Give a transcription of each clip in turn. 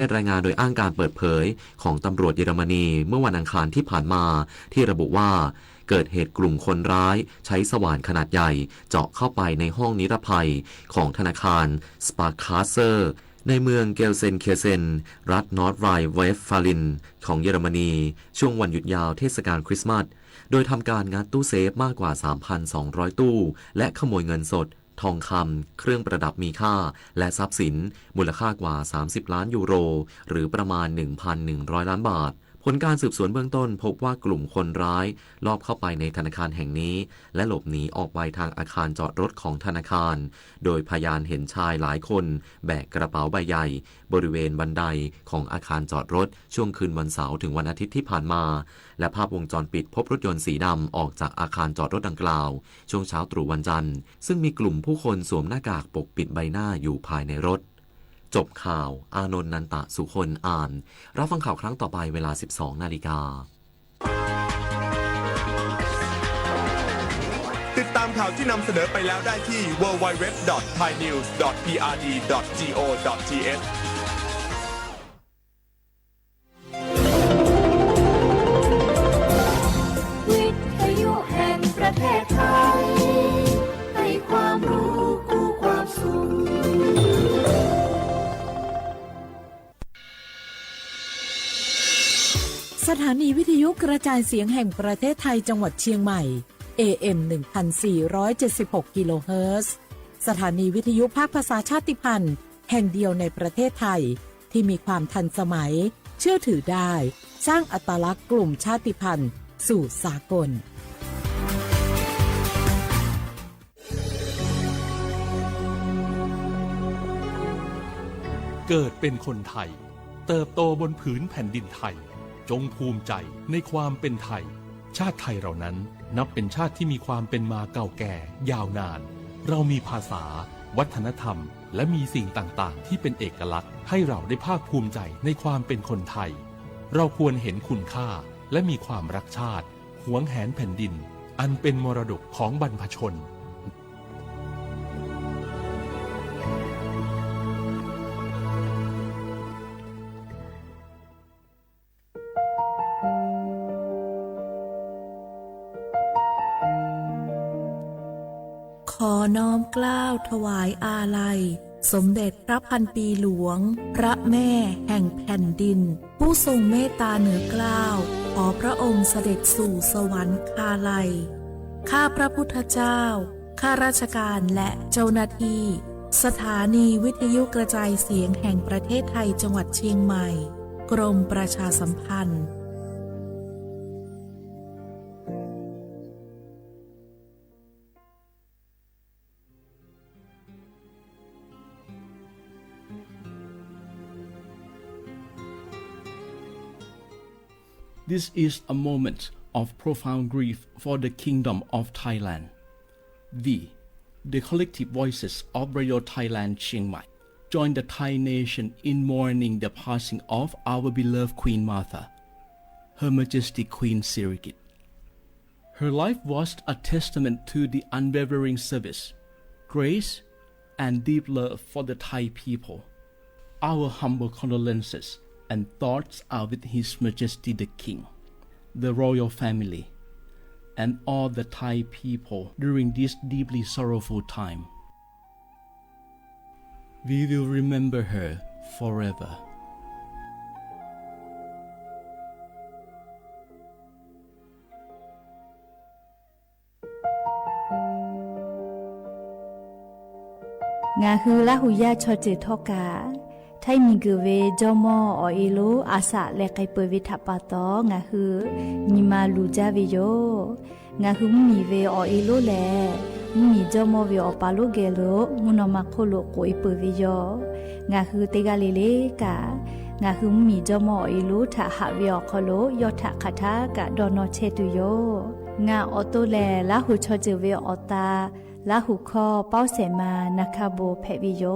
เป็นรายงานโดยอ้างการเปิดเผยของตำรวจเยอรมนีเมื่อวันอังคารที่ผ่านมา ที่ระบุว่าเกิดเหตุกลุ่มคนร้ายใช้สว่านขนาดใหญ่เจาะเข้าไปในห้องนิรภัยของธนาคาร Sparkasse ในเมือง Gelsenkirchen รัฐ Nordrhein-Westfalen ของเยอรมนี ช่วงวันหยุดยาวเทศกาลคริสต์มาส โดยทำการงัดตู้เซฟมากกว่า สามพันสองร้อย ตู้ และขโมยเงินสด ทองคำ เครื่องประดับมีค่า และทรัพย์สิน มูลค่ากว่า สามสิบ ล้านยูโร หรือประมาณ หนึ่งพันหนึ่งร้อย ล้านบาท ผลการสืบสวนเบื้องต้นพบว่ากลุ่มคนร้ายลอบเข้าไปในธนาคารแห่งนี้ และหลบหนีออกไปทางอาคารจอดรถของธนาคาร โดยพยานเห็นชายหลายคนแบกกระเป๋าใบใหญ่ บริเวณบันไดของอาคารจอดรถ ช่วงคืนวันเสาร์ถึงวันอาทิตย์ที่ผ่านมา และภาพวงจรปิดพบรถยนต์สีดำออกจากอาคารจอดรถดังกล่าว ช่วงเช้าตรู่วันจันทร์ ซึ่งมีกลุ่มผู้คนสวมหน้ากากปกปิดใบหน้าอยู่ภายในรถ จบข่าว อานนท์ นันตะสุคน อ่าน รับฟังข่าวครั้งต่อไปเวลา สิบสอง นาฬิกา ติดตามข่าวที่นำเสนอไปแล้วได้ที่ ดับเบิลยู ดับเบิลยู ดับเบิลยู ดอท ไทยนิวส์ ดอท พีอาร์ดี ดอท จี โอ ดอท ที เอช วิทยุแห่งประเทศไทย ให้ความรู้คู่ความสุข สถานีวิทยุกระจายเสียงแห่งประเทศไทยจังหวัดเชียงใหม่ เอ เอ็ม หนึ่งพันสี่ร้อยเจ็ดสิบหก กิโลเฮิรตซ์ สถานีวิทยุภาคภาษาชาติพันธุ์แห่งเดียวในประเทศไทย ที่มีความทันสมัย เชื่อถือได้ สร้างอัตลักษณ์กลุ่มชาติพันธุ์สู่สากล เกิดเป็นคนไทย เติบโตบนผืนแผ่นดินไทย จงภูมิใจในความเป็นไทย ชาติไทยเรานั้นนับเป็นชาติที่มีความเป็นมาเก่าแก่ยาวนาน เรามีภาษา วัฒนธรรม และมีสิ่งต่างๆ ที่เป็นเอกลักษณ์ ให้เราได้ภาคภูมิใจในความเป็นคนไทย เราควรเห็นคุณค่าและมีความรักชาติ หวงแหนแผ่นดิน อันเป็นมรดกของบรรพชน ขอน้อมเกล้าถวายอาลัย สมเด็จพระพันปีหลวง พระแม่แห่งแผ่นดิน ผู้ทรงเมตตาเหนือเกล้า ขอพระองค์เสด็จสู่สวรรคาลัย ข้าพระพุทธเจ้า ข้าราชการและเจ้าหน้าที่ สถานีวิทยุกระจายเสียงแห่งประเทศไทยจังหวัดเชียงใหม่ กรมประชาสัมพันธ์ This is a moment of profound grief for the Kingdom of Thailand. We, the collective voices of Radio Thailand Chiang Mai, join the Thai nation in mourning the passing of our beloved Queen Mother, Her Majesty Queen Sirikit. Her life was a testament to the unwavering service, grace, and deep love for the Thai people. Our humble condolences and thoughts are with His Majesty the King, the royal family, and all the Thai people during this deeply sorrowful time. We will remember her forever. ငါဟု လႃးဟူယႃႉ chaw ceuˬ htawˇ kaꞈ, htaiˇ miˬguiˬ ve jawˇmawˇ awˬ e lonˉ a shaꞈ leh k'ai peuˬ ve htaꞈ pa taw, ngaˬ hui nyi ma luˬ jaˇ ve yoˬ. Ngaˬ hui mvuhˇmiˬ ve awˬ e lonˉ lehˬ, mvuhˇmiˬ jawˇmawˇ ve awˬ pa lonˉ geh lo mvuhˇ naw ma hk'oˆ lo k'oꞈ e peuˬ ve yoˬ. Ngaˬ hui teˇ g'aˇ le le kaꞈ, ngaˬ hui mvuhˇmiˬ jawˇmawˇ awˬ e lonˉ htaꞈ haꞈ ve awˬ hk'aw lo yawˇ htaꞈ hk'aˬ htaˇ kaꞈ dawˇ nawˇ chehˇ tuˬ yoˬ. Ngaˬ awˬ to lehˬ, Laˇ huˍ chaw ceuˬ ve awˬ ta, Laˇ huˍ hkawˇ Pawˇ Sehˍ ma na hkaˇ bon hpehꞈ ve yoˬ.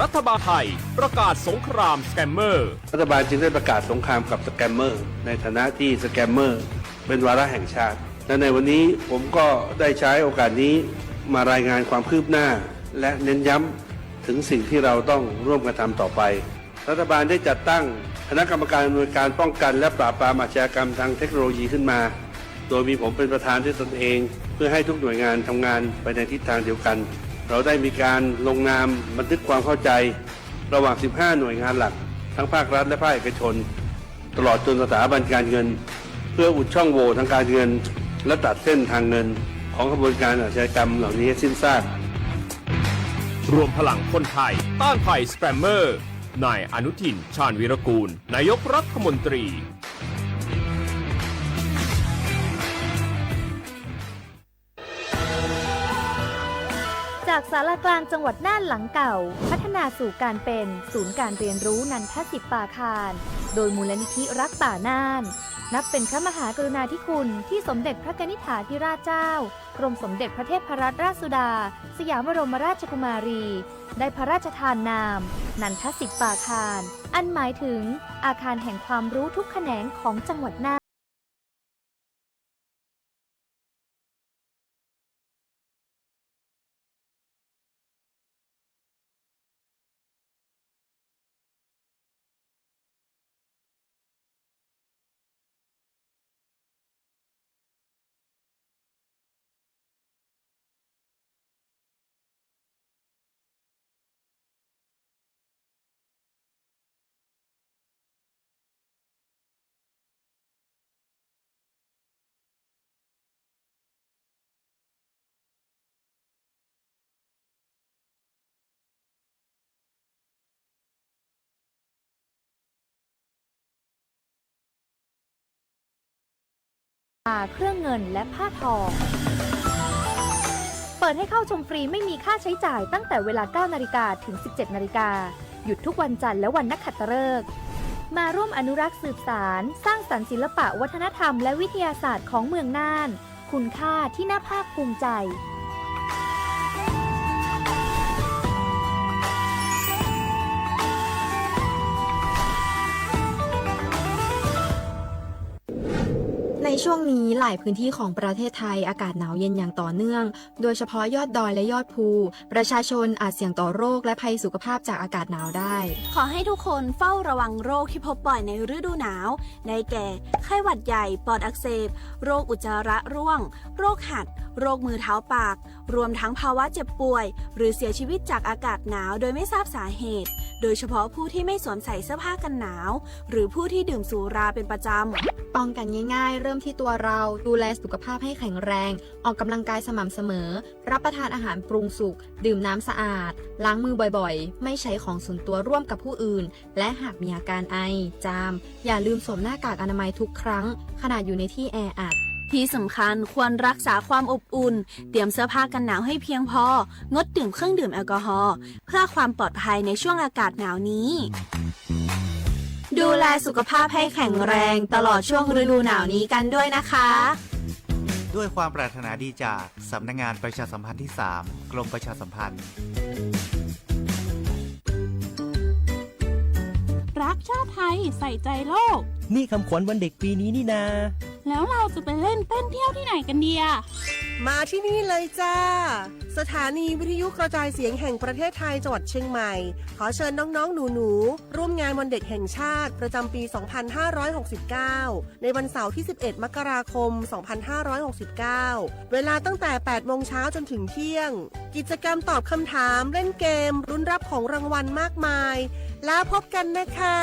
รัฐบาลไทยประกาศสงครามสแกมเมอร์ รัฐบาลจึงได้ประกาศสงครามกับสแกมเมอร์ ในฐานะที่สแกมเมอร์เป็นวาระแห่งชาติ และในวันนี้ผมก็ได้ใช้โอกาสนี้ มารายงานความคืบหน้าและเน้นย้ำถึงสิ่งที่เราต้องร่วมกันทำต่อไป รัฐบาลได้จัดตั้งคณะกรรมการอำนวยการป้องกันและปราบปรามอาชญากรรมทางเทคโนโลยีขึ้นมา โดยมีผมเป็นประธานด้วยตนเอง เพื่อให้ทุกหน่วยงานทำงานไปในทิศทางเดียวกัน เราได้มีการลงนามบันทึกความเข้าใจระหว่าง สิบห้า หน่วยงานหลัก ทั้งภาครัฐและภาคเอกชน ตลอดจนสถาบันการเงิน เพื่ออุดช่องโหว่ทางการเงิน และตัดเส้นทางเงินของขบวนการอาชญากรรมเหล่านี้ให้สิ้นซาก รวมพลังคนไทยต้านภัยสแปมเมอร์ นายอนุทิน ชาญวีรกูล นายกรัฐมนตรี จากศาลากลางจังหวัดน่านหลังเก่า พัฒนาสู่การเป็นศูนย์การเรียนรู้นันทสิปปาคาร โดยมูลนิธิรักป่าน่าน นับเป็นพระมหากรุณาธิคุณที่สมเด็จพระกนิษฐาธิราชเจ้า กรมสมเด็จพระเทพรัตนราชสุดา สยามบรมราชกุมารี ได้พระราชทานนาม นันทสิปปาคาร อันหมายถึงอาคารแห่งความรู้ทุกแขนงของจังหวัดน่าน ตาเครื่องเงินและผ้าทอง เปิดให้เข้าชมฟรีไม่มีค่าใช้จ่ายตั้งแต่เวลา เก้านาฬิกา ถึง สิบเจ็ดนาฬิกา หยุดทุกวันจันทร์และวันนักขัตฤกษ์ มาร่วมอนุรักษ์สืบสาน สร้างสรรค์ศิลปะวัฒนธรรมและวิทยาศาสตร์ของเมืองน่าน คุณค่าที่น่าภาคภูมิใจ ในช่วงนี้หลายพื้นที่ของประเทศไทยอากาศหนาวเย็นอย่างต่อเนื่อง โดยเฉพาะยอดดอยและยอดภู ประชาชนอาจเสี่ยงต่อโรคและภัยสุขภาพจากอากาศหนาวได้ ขอให้ทุกคนเฝ้าระวังโรคที่พบบ่อยในฤดูหนาว ได้แก่ ไข้หวัดใหญ่ ปอดอักเสบ โรคอุจจาระร่วง โรคหัด โรคมือเท้าปาก รวมทั้งภาวะเจ็บป่วย หรือเสียชีวิตจากอากาศหนาวโดยไม่ทราบสาเหตุ โดยเฉพาะผู้ที่ไม่สวมใส่เสื้อผ้ากันหนาว หรือผู้ที่ดื่มสุราเป็นประจำ ป้องกันง่ายๆ เริ่มที่ตัวเรา ดูแลสุขภาพให้แข็งแรง ออกกำลังกายสม่ำเสมอ รับประทานอาหารปรุงสุก ดื่มน้ำสะอาด ล้างมือบ่อยๆ ไม่ใช้ของส่วนตัวร่วมกับผู้อื่น และหากมีอาการไอ จาม อย่าลืมสวมหน้ากากอนามัยทุกครั้ง ขณะอยู่ในที่แออัด ที่สำคัญควรรักษาความอบอุ่น เตรียมเสื้อผ้ากันหนาวให้เพียงพอ งดดื่มเครื่องดื่มแอลกอฮอล์ เพื่อความปลอดภัยในช่วงอากาศหนาวนี้ ดูแลสุขภาพให้แข็งแรงตลอดช่วงฤดูหนาวนี้กันด้วยนะคะ ด้วยความปรารถนาดีจากสำนักงานประชาสัมพันธ์ที่สาม กรมประชาสัมพันธ์ รักชาติไทย ใส่ใจโลก นี่คำขวัญวันเด็กปีนี้นี่นา แล้วเราจะไปเล่นเต้นเที่ยวที่ไหนกันดีอะ มาที่นี่เลยจ้า สถานีวิทยุกระจายเสียงแห่งประเทศไทย จังหวัดเชียงใหม่ ขอเชิญน้องๆ หนูๆ ร่วมงานวันเด็กแห่งชาติประจำปี สองพันห้าร้อยหกสิบเก้า ในวันเสาร์ที่ สิบเอ็ด มกราคม สองพันห้าร้อยหกสิบเก้า เวลาตั้งแต่ แปดโมงเช้าจนถึงเที่ยง กิจกรรมตอบคำถาม เล่นเกม ลุ้นรับของรางวัลมากมาย แล้วพบกันนะคะ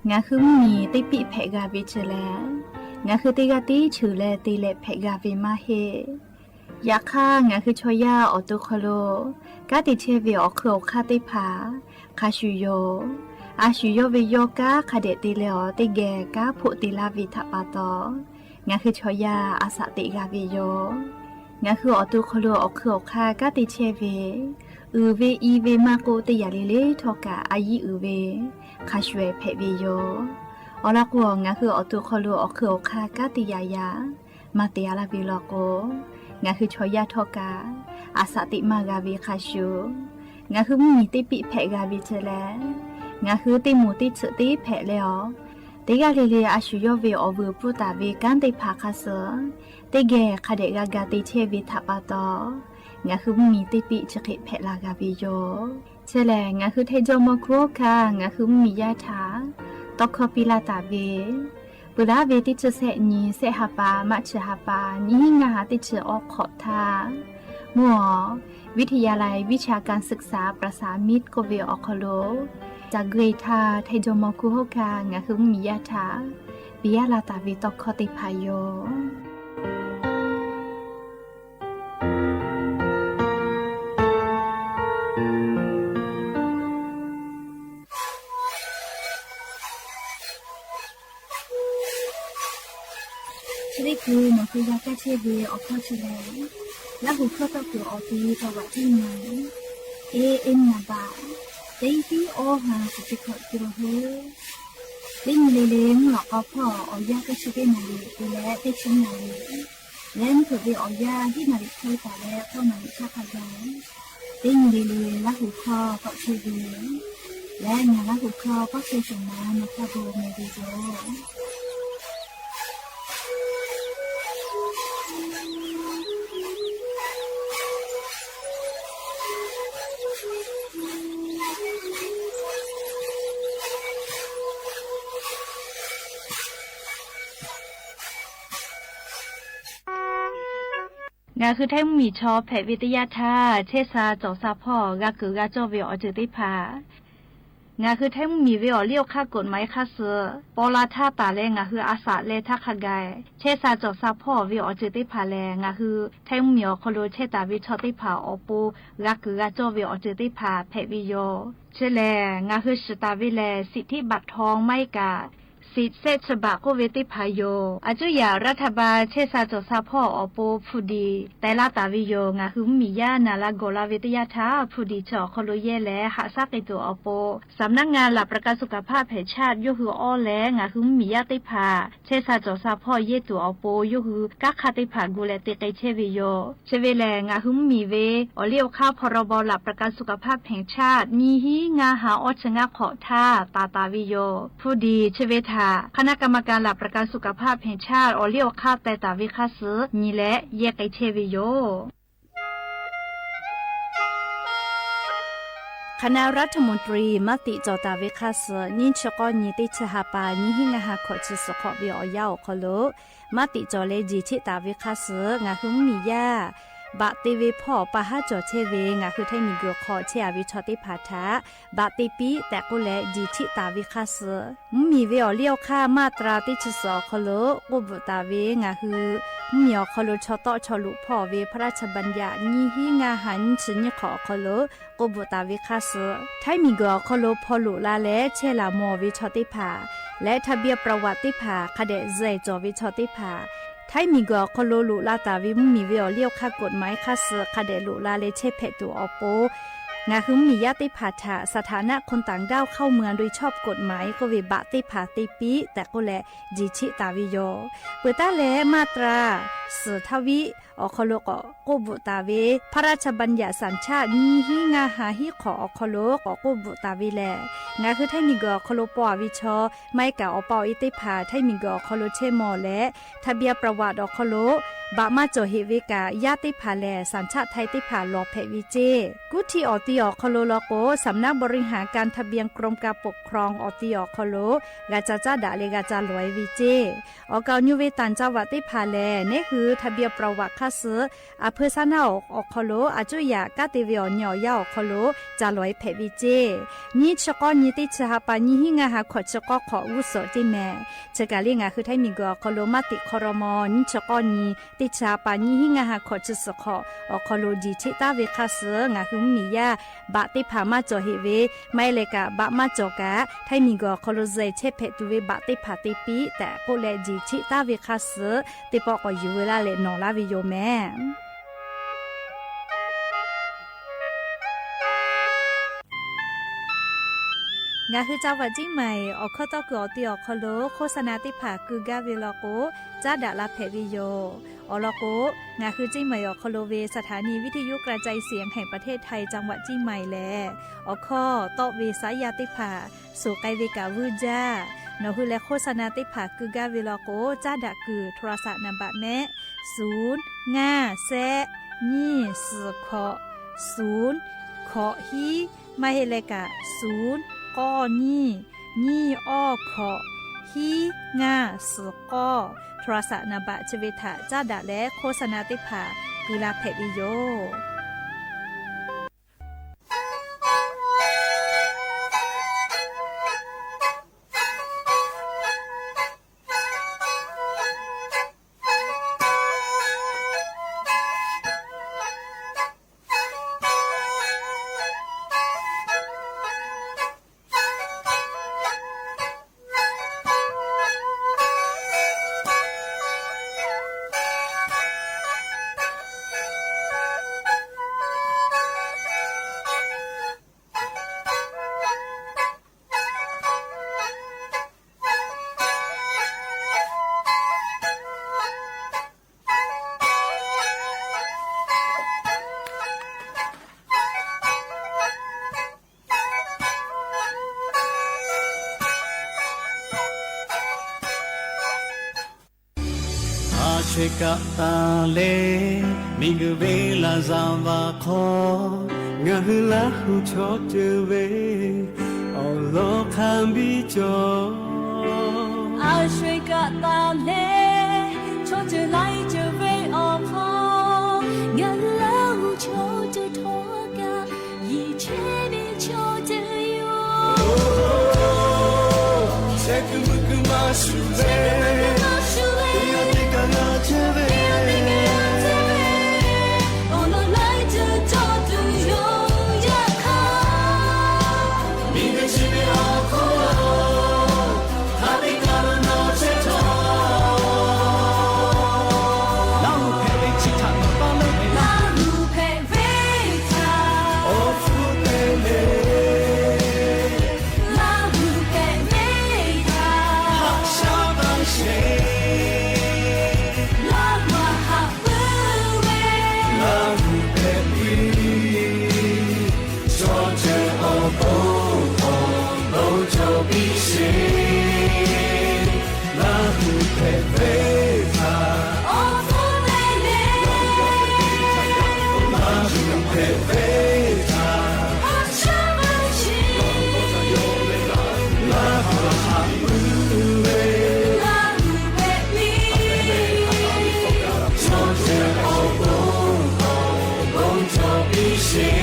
Ngaˬ hui mvuhˇmiˬ teˇ piˆ hpehꞈ g'a ve chi leh, ngaˬ hui teˇ g'aˇ tiˉ cheuˬ leh te leh hpehꞈ g'a ve maˇ heˆ. Yaꞈ hk'aˇ, ngaˬ hui chaw yaˇ awˬ to hk'aw lo kanˉ te chehˇ ve awˬ hk'eun awˬ hk'aˇ teˇ hpaˍ hk'a shuˍ yoˬ. A shuˍ yawˇ ve yawˇ kanˉ hk'a dehꞈ te leh awˬ teˇ geh kanˉ hpoˆ te laˇ ve htaꞈ pa taw, ngaˬ hui chaw yaˇ a shaꞈ teꞈ g'a ve yoˬ. Ngaˬ hui awˬ to hk'aw lo awˬ hk'eun awˬ hk'aˇ kanˉ te chehˇ ve, uiˍ ve i ve maˇ k'oˆ, teˇ yanˇ le le htawˇ kaꞈ a yiˇ uiˍ ve hk'a shuˍ hpehꞈ ve yoˬ. Awˬ lawn k'o, ngaˬ hui awˬ to hk'aw lo awˬ hk'eun awˬ hk'aˇ kanˉ te yaꞈ yaꞈ maˇ te a laˇ ve law k'o, ngaˬ hui chaw yaˇ htawˇ kaꞈ a shaꞈ teꞈ maˇ g'a ve hk'a shuˍ, Ngaˬ hui mvuhˇmiˬ teˇ piˆ hpehꞈ g'a ve chi lehˬ, ngaˬ hui teˇ moˍ teˇ tsuhꞈ teˇ hpehꞈ leh awˬ, teˇ g'aˇ le le a shu yawˇ ve awˬ vuiˬ pfuhˇ taˍ ve kanˉ teˇ hpaˍ hk'a suh, teˇ geh hk'a dehꞈ g'a ga te chehˇ ve htaꞈ pa taw, ngaˬ hui mvuhˇmiˬ teˇ piˆ chi hk'e hpehꞈ la g'a ve yoˬ. Chi lehˬ, ngaˬ hui Htaiˇ jawˇmawˇ hkunˉ hawˉ hkanˇ ngaˬ hui mvuhˇmiˬ yaˇ htaꞈ tawˇ hkawˇ piˇ laˇ taˍ ve, peuˬ laˇ ve teˇ chi sehˆ nyi, sehˆ ha pa, March ha pa, nyiˇ hinˉ ngaˇ ha teˇ chi awˬ hk'awꞈ htaˇ, mvuhˇ awˬ วิทยาลัยวิชาการศึกษา ประสานมิตร k'oˆ ve awˬ hk'aw lo, ca gui htaˇ Htaiˇ jawˇmawˇ hkunˉ hawˉ hkanˇ ngaˬ hui mvuhˇmiˬ yaˇ htaꞈ piˇ laˇ taˍ ve tawˇ hkawˇ teˇ hpaˍ yoˬ. Chi teˇ hkui nawˬ hui g'a kaˇ chehˇ ve awˬ hkawˇ chi lehˬ, Laˇ hu hkawˇ tawˆ kuiˬ awˬ te taw vaꞈ teˇ nyi, A M naˍ baꞈ teˇ tiˉ awˇ ha shiˍ chi hkawꞈ te la hu. Teˇ nyi le le mvuhˇ lawꞈ k'aw hpawˇ awˬ yanˇ teˇ chi teˇ naˍ riˍ te leh teˇ chi naˍ riˍ, leh mvuhˇ hpeuꞈ ve awˬ yanˇ hiˉ naˍ riˍ hk'e taˍ leh k'awˇ naˍ riˍ htaˇ hk'a gaˬ, teˇ nyi le le Laˇ hu hkawˇ tawˆ chehˇ ve leh ngaˬ Laˇ hu hkawˇ kawˆ chehˇ shawˍ ma nawˬ htaˇ bon meh ve yoˬ. Ngaˬ hui Htaiˇ mvuhˇmiˬ chaw hpehꞈ ve teˇ yanˇ htaˇ, chehˇ sha cawˬ sha hpawˇ g'a kuiˬ g'a cawˇ ve awˬ ceuˬ teˇ hpaˍ, ngaˬ hui Htaiˇ mvuhˇmiˬ ve awˬ liˇ awˬ hk'aˇ กฎหมาย hk'a suh paw la htaˇ taˍ leh ngaˬ hui a shaꞈ leh htaˇ hk'a gaˬ, chehˇ sha cawˬ sha hpawˇ ve awˬ ceuˬ teˇ hpaˍ lehˬ, ngaˬ hui Htaiˇ mvuhˇmiˬ awˬ hk'aw lo chehˇ taˍ ve chaw teˇ hpaˍ awˬ pon g'a kuiˬ g'a cawˇ ve awˬ ceuˬ teˇ hpaˍ hpehꞈ ve yoˬ. Chi lehˬ, ngaˬ hui shiˍ taˍ ve lehˬ, สิทธิบัตรทอง maˇ heˆ kaꞈ สิทธิ์ sehˆ chi baꞈ k'oˆ ve teˇ hpaˍ yoˬ. A cuˇ yaꞈ รัฐบาล chehˇ sha cawˬ sha hpawˇ awˬ pon hpu diˍ teh laˇ taˍ ve yoˬ. Ngaˬ hui mvuhˇmiˬ yaˇ naˍ la gawˬ la ve teˇ yanˇ htaˇ, hpu diˍ chi awˬ hk'aw lo yehˇ leh haꞈ shaˉ k'ai tuˬ awˬ pon, สำนักงานหลักประกันสุขภาพแห่งชาติ yawˇ hui awˇ leh ngaˬ hui mvuhˇmiˬ yaˇ teˇ hpaˍ chehˇ sha cawˬ sha hpawˇ yehˇ tuˬ awˬ pon, yawˇ hui kanˉ hk'aˇ teˇ hpaˍ gu leh te k'ai chehˇ ve yoˬ. Chi ve lehˬ, ngaˬ hui mvuhˇmiˬ ve awˬ liˇ awˬ hk'aˇ พรบ หลักประกันสุขภาพแห่งชาติ nyiˇ hinˉ ngaˇ ha awˇ chi ngaˇ hk'awꞈ htaˇ taˍ taˍ ve yoˬ. Hpu diˍ chi ve htaꞈ คณะกรรมการหลักประกันสุขภาพแห่งชาติ awˬ liˇ awˬ hk'aˇ teh taˍ ve hk'a suh nyi leh yehˇ k'ai chehˇ ve yoˬ. คณะรัฐมนตรี maˇ tiꞈ cawˬ taˍ ve hk'a suh nyiˇ chi k'awˇ nyi teˇ chi ha pa nyiˇ hinˉ ngaˇ ha hkawꞈ chi suhˍ hk'awꞈ ve awˬ yanˇ awˬ hk'aw lo maˇ tiꞈ cawˬ leh jeˬ cheˆ taˍ ve hk'a suh ngaˬ hui mvuhˇmiˬ yaˇ baꞈ te ve hpawˇ pa haˉ cawˬ chehˇ ve ngaˬ hui Htaiˇ miˬguiˬ hk'aw chehˇ a ve chaw teˇ hpaˍ htaꞈ baꞈ te piˇ tehꞈ k'oˆ leh jeˬ cheˆ taˍ ve hk'a suh, mvuhˇmiˬ ve awˬ liˇ awˬ hk'aˇ maˇ tra teˇ chi suhˍ awˬ hk'aw lo k'oˆ bvuhꞈ taˍ ve ngaˬ hui mvuhˇmiˬ awˬ hk'aw lo chaw tawˆ chaw loꞈ hpawˇ ve พระราชบัญญัติ nyiˇ hinˉ ngaˇ ha nyiˇ chi nyiˇ hk'awꞈ awˬ hk'aw lo k'oˆ bvuhꞈ taˍ ve hk'a suh, Htaiˇ miˬguiˬ awˬ hk'aw lo hpaw loꞈ la leh chehˇ laˬ mawˬ ve chaw teˇ hpaˍ leh ทะเบียนประวัติ teˇ hpaˍ hk'a dehꞈ zuhꞈ cawˬ ve chaw teˇ hpaˍ, Htaiˇ miˬguiˬ awˬ hk'aw lo loꞈ la taˍ ve mvuhˇmiˬ ve awˬ liˇ awˬ hk'aˇ กฎหมาย hk'a suh hk'a dehꞈ loꞈ la leh chehˇ hpehꞈ tuˬ awˬ pon, ngaˬ hui mvuhˇmiˬ yaˇ teˇ hpaˍ htaꞈ สถานะคนต่างด้าวเข้าเมืองโดยชอบกฎหมาย k'oˆ ve baꞈ teˇ hpaˍ te piˇ tehꞈ k'oˆ leh jeˬ cheˆ taˍ ve yoˬ. Peuˬ taˉ leh maˇ tra suhˍ htaˇ viˆ awˬ hk'aw lo k'awꞈ k'oˆ bvuhꞈ taˍ ve พระราชบัญญัติสัญชาติ nyiˇ hinˉ ngaˇ ha hiˉ hk'awꞈ awˬ hk'aw lo k'awꞈ k'oˆ bvuhꞈ taˍ ve lehˬ, ngaˬ hui Htaiˇ miˬguiˬ awˬ hk'aw lo paw a ve chaw maˇ heˆ kaꞈ awˬ pa awˬ e teˇ hpaˍ Htaiˇ miˬguiˬ awˬ hk'aw lo chehˇ mawˬ leh ทะเบียนประวัติ awˬ hk'aw lo baꞈ maˇ cawˬ heꞈ ve kaꞈ yaˇ teˇ hpaˍ lehˬ สัญชาติไทย teˇ hpaˍ lawˬ hpehꞈ ve ceˇ. Kuˇ htiˇ awˬ ti awˬ hk'aw lo law k'o, สำนักบริหารการทะเบียน กรมการปกครอง awˬ ti awˬ hk'aw lo g'a ca caˉ daꞈ leh g'a ca lawˬ e ve ceˇ. Awˬ kaˍ awˬ nyu ve ต่างจังหวัด teˇ hpaˍ lehˬ, neˉ hui ทะเบียนประวัติ hk'a suh a hpeu saˉ naˉ awˬ hk'aw lo a cuˇ yaꞈ kanˉ te ve awˬ nyi awˬ yanˇ awˬ hk'aw lo ca lawˬ e hpehꞈ ve ceˇ. Nyiˇ chi k'awˇ nyi teˇ chi ha pa nyiˇ hinˉ ngaˇ ha hkawꞈ chi k'awˇ hk'awꞈ g'uˇ suhˍ teˇ mehˍ, chi kaˬ le ngaˬ hui Htaiˇ miˬguiˬ awˬ hk'aw lo maˇ tiꞈ hk'aw raw maw nyiˇ chi k'awˇ nyi teˇ chi ha pa nyiˇ hinˉ ngaˇ ha hkawꞈ chi suhˍ hk'awꞈ awˬ hk'aw lo jeˬ cheˆ taˍ ve hk'a suh ngaˬ hui mvuhˇmiˬ yaˇ baꞈ teˇ hpaˍ maˇ cawˬ heꞈ ve, maˇ heˆ leh kaꞈ baꞈ maˇ cawˬ kaꞈ Htaiˇ miˬguiˬ awˬ hk'aw lo zuhꞈ chehˇ hpehꞈ tuˬ ve baꞈ teˇ hpaˍ te piˇ tehꞈ k'oˆ leh jeˬ cheˆ taˍ ve hk'a suh teˇ pawˆ k'awꞈ yuˬ ve laˇ leh nawˬ laˇ ve yoˬ mehˍ. Ngaˬ hui จังหวัดเชียงใหม่ awˬ hkawˇ tawˇ kuiˬ awˬ te awˬ hk'aw lo โฆษณา teˇ hpaˍ keu gaˇ ve law k'o, caˉ daꞈ la hpehꞈ ve yoˬ. Awˬ lawn k'o, ngaˬ hui เชียงใหม่ awˬ hk'aw lo ve สถานีวิทยุกระจายเสียงแห่งประเทศไทย จังหวัดเชียงใหม่ lehˬ, awˬ hkawˇ tawˆ ve saˉ yaˇ teˇ hpaˍ suhˍ k'ai ve kaꞈ vuiˇ jaˇ. Nawˬ hui leh โฆษณา teˇ hpaˍ keu gaˇ ve law k'o, caˉ daꞈ kuiˬ โทรศัพท์ naˍ baꞈ mehˆ, suˍ ngaˇ shehˆ nyiˇ suhˍ hkawꞈ suˍ hkawꞈ hiˉ, maˇ heˆ leh kaꞈ suˍ k'awˇ nyiˇ nyiˇ awˇ hkawꞈ hiˉ ngaˇ suhˍ k'awˇ โทรศัพท์ naˍ baꞈ chi ve htaꞈ caˉ daꞈ leh โฆษณา teˇ hpaˍ keu la hpehꞈ ve yoˬ. A shawehˇ kaꞈ taˍ leh, miˬguiˬ ve laꞈ zaˍ vaꞈ hk'aw, ngaˬ hui Laˇ huˍ chaw ceuˬ ve awˬ lawn hk'a biˇ cawˬ. A shawehˇ kaꞈ taˍ leh, chaw ceuˬ laiˉ ceuˬ ve awˬ hk'aw, ngaˬ hui Laˇ huˍ chaw ceuˬ htawˇ kaꞈ, yiˬ chehˇ ve chaw ceuˬ yoˬ. Sheh kuiˬ mui kuiˬ maˇ shuˍ ve, teˇ g'aˇ teˇ g'aˇ g'a chehˇ ve, awˬ lawn laiˉ ceuˬ cawˬ tuˬ yoˬ. Yaꞈ hk'aˇ, miˬguiˬ chi ve awˬ hk'aw lo, hk'a biˇ kaꞈ lo nawˬ chehˇ htawˇ, Laˇ huˍ hpehꞈ ve chi htaꞈ nawˬ taˇ leuˉ ve, Laˇ huˍ hpehꞈ ve htaꞈ awˬ hpfuhˇ te le. Laˇ huˍ hpehꞈ ve htaꞈ haꞈ shaˉ taˇ sheˍ. Laˇ huˍ haꞈ puiˉ ve, Laˇ huˍ hpehꞈ ve, chaw ceuˬ awˬ pon awˬ bon cawˬ piˇ sheˍ. Laˇ huˍ hpehꞈ ve htaꞈ awˬ hpfuhˇ te le. Laˇ huˍ hpehꞈ ve htaꞈ haꞈ shaˉ taˇ sheˍ. Laˇ huˍ haꞈ puiˉ ve, Laˇ huˍ hpehꞈ ve, chaw ceuˬ awˬ pon awˬ bon cawˬ piˇ sheˍ.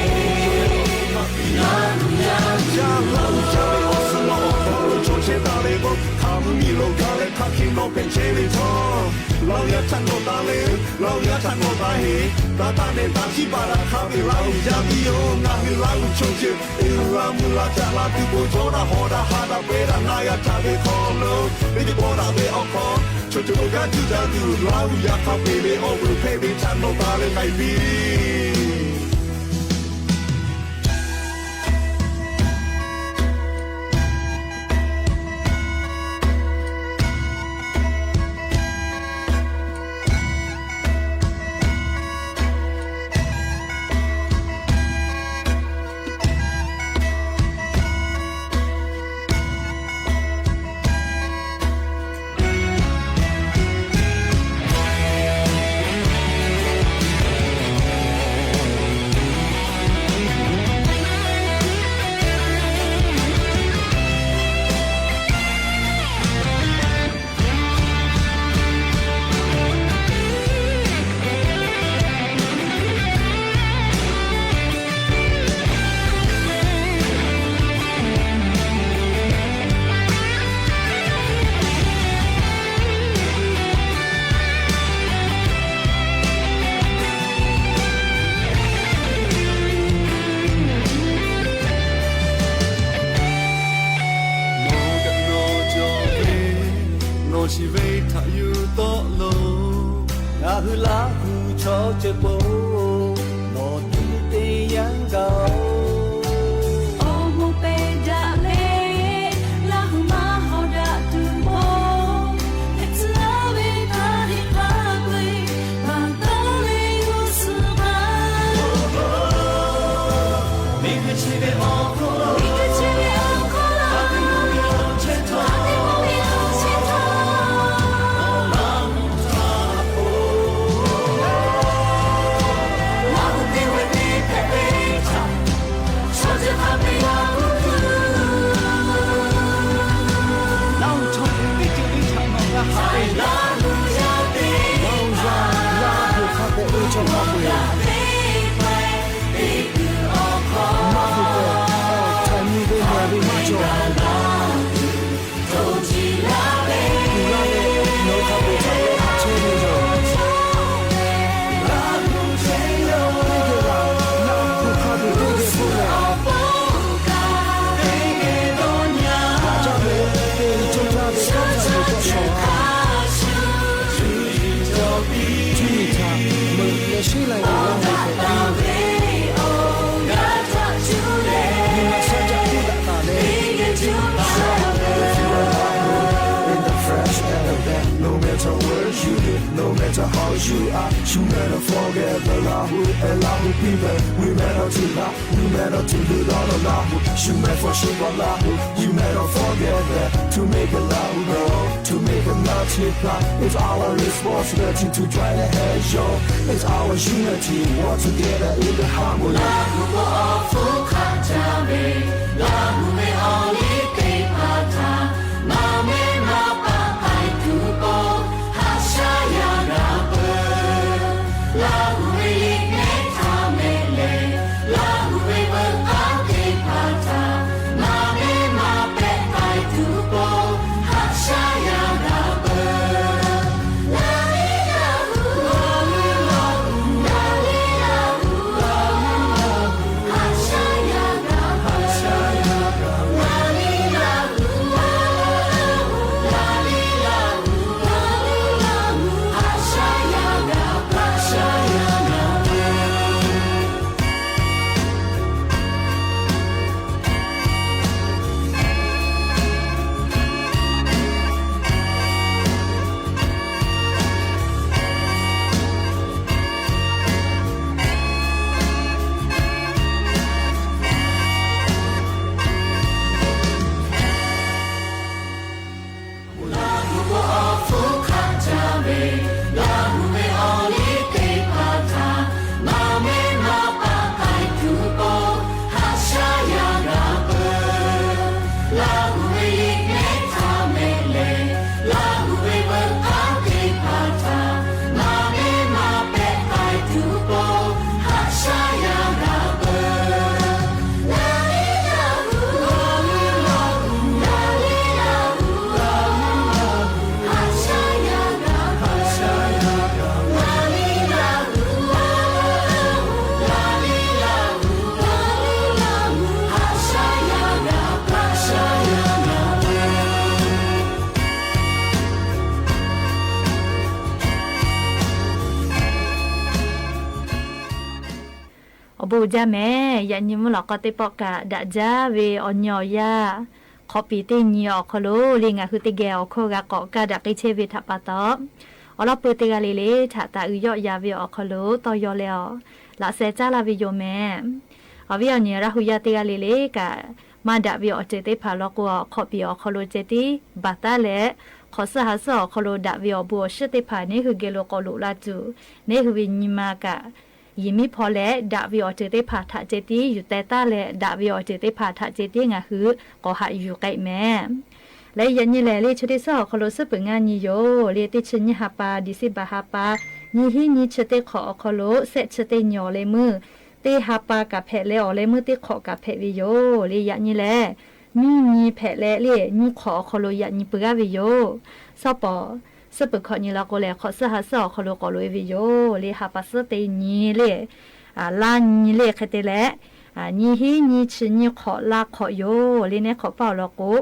Yaˇ Laˇ huˍ yaˇ ve awˬ suhˍ law awˬ hk'aw lo chaw chehˇ taˍ ve k'o, hk'a mvuhˇ miˬ lo gaˬ leh hk'a hkiˬ nawˬ hpehꞈ chehˇ ve htawˇ, Laˇ huˍ yaˇ htaꞈ nawˬ taˇ leuˉ, Laˇ huˍ yaˇ htaꞈ nawˬ taˇ heˍ. Taˇ taˇ nehˬ taˇ hkiˇ baˬ daꞈ hk'a ve Laˇ huˍ yaˇ miˇ yoˬ. Ngaˬ hui Laˇ huˍ chaw ceuˬ uiˍ la mvuh la caꞈ la tuˬ k'o, cawˇ daꞈ hawˍ daꞈ ha daꞈ pehˇ daꞈ na g'a htaꞈ ve hk'aw lo, ve teˇ pawˆ daꞈ ve awˬ hk'aw, chaw ceuˬ lo gaˇ cuˇ caˇ tuˬ Laˇ huˍ yaˇ hk'a peu-eˬ ve awˬ vuiˬ hpehꞈ ve htaꞈ nawˬ taˇ leuˉ k'ai piˇ. Nawˬ kaꞈ nawˬ cawˬ ve, nawˬ shiˍ ve htaꞈ yuˬ tawˆ lo, ngaˬ hui Laˇ huˍ chaw ceuˬ po nawˬ tuˬ te yaˇ gaˬ-oˬ. Awˬ moˍ pehˬ daꞈ ve Lahu, and Lahu people, we matter to Lahu, we matter to Lahu, Lahu. Should man for sure, but Lahu, you matter forget that. To make a Lahu grow, to make a Lahu multiply, it's our responsibility to try to help show. It's our unity, work together in the harmony. Lahu k'o awˬ hpfuhˇ hk'aˆ jaˇ ve, Lahu ve awˬ liˇ teˇ hpaˍ htaꞈ maˇ mehˆ maˇ paˆ k'ai tuˬ k'o, haꞈ shaˉ yaˇ g'a peuˬ. Lahu ve liꞈ mehˆ htaꞈ mehˆ leh, Lahu ve veuꞈ k'aˉ teˇ hpaˍ htaꞈ maˇ mehˆ maˇ pehˆ k'ai tuˬ k'o, haꞈ shaˉ yaˇ g'a peuˬ. Lahu k'o awˬ hpfuhˇ hk'aˆ jaˇ ve, Lahu ve awˬ liˇ teˇ hpaˍ htaꞈ maˇ mehˆ maˇ paˆ k'ai tuˬ k'o, haꞈ shaˉ yaˇ g'a peuˬ. Lahu ve liꞈ mehˆ htaꞈ mehˆ leh, Lahu ve veuꞈ k'aˉ teˇ hpaˍ htaꞈ maˇ mehˆ maˇ pehˆ k'ai tuˬ k'o, haꞈ shaˉ yaˇ g'a peuˬ. Awˬ bon uiˍ jaˇ mehˍ. Yaꞈ nyi mvuhˇ lawꞈ k'aw teˇ pawˆ kaꞈ daꞈ jaˇ ve awˬ nyi awˬ yaˇ hk'awꞈ piˍ teˇ nyi awˬ hk'aw lo le ngaˬ hui teˇ geh awˬ hkawˇ g'a k'awꞈ kaˇ daꞈ k'ai chehˇ ve htaꞈ pa taw, awˬ lawn peu teˇ g'aˇ le le htaꞈ taˍ uiˍ yawˆ yan ve awˬ hk'aw lo tawˇ yaw leh awˬ laꞈ sheh caˉ laˇ ve yoˬ mehˍ. Awˬ viˉ awˬ nyi Laˇ hu yaˇ teˇ g'aˇ le le kaꞈ, maˇ daꞈ ve awˬ ceuˬ teˇ hpaˍ lawn k'o, hk'awꞈ piˍ awˬ hk'aw lo ceh tiˉ baˬ taˉ leh, hk'awꞈ suhˉ ha suhˉ awˬ hk'aw lo daꞈ ve awˬ bon awˬ shiˉ teˇ hpaˍ neˇ hui geh lo k'awꞈ loꞈ la tuˬ, neˇ hui ve nyi ma kaꞈ yehˬ miˉ hpaw leh, daꞈ ve awˬ ceuˬ teˇ hpaˍ htaꞈ ceh tiˉ yuˬ teh taˉ leh, daꞈ ve awˬ ceuˬ teˇ hpaˍ htaꞈ ceh tiˉ ngaˬ hui k'awꞈ haꞈ yuˬ k'ai mehˍ. Leh yaꞈ nyi lehˬ le, chi teˇ suhˉ awˬ hk'aw lo suhˉ peuˬ ngaˇ nyi yoˬ le, teˇ chi nyiˇ ha pa December ha pa, nyiˇ hinˉ nyiˇ chi teˇ hk'awꞈ awˬ hk'aw lo shehˆ chi teˇ nyi awˬ leh meuˇ teˇ ha pa kaꞈ hpehꞈ leh, awˬ leh meuˇ teˇ hk'awꞈ kaꞈ hpehꞈ ve yoˬ le. Yaꞈ nyi lehˬ, nyiˇ nyi hpehꞈ leh le, nyiˇ hk'awꞈ awˬ hk'aw lo yaꞈ nyi peuˬ g'aˇ ve yoˬ. Suhˉ pawˍ, suhˉ peuˬ hkawꞈ nyi la k'o lehˬ, hk'awꞈ suhˉ ha suhˉ awˬ hk'aw lo k'awꞈ loꞈ e ve yoˬ le. Ha pa suhˉ teˇ nyi le, laˇ nyi le hk'e te leh, nyiˇ hinˉ nyiˇ chi nyiˇ hk'awꞈ laˇ hk'awꞈ yoˬ le. Neˇ hk'awꞈ paˇ awˬ lawn k'o,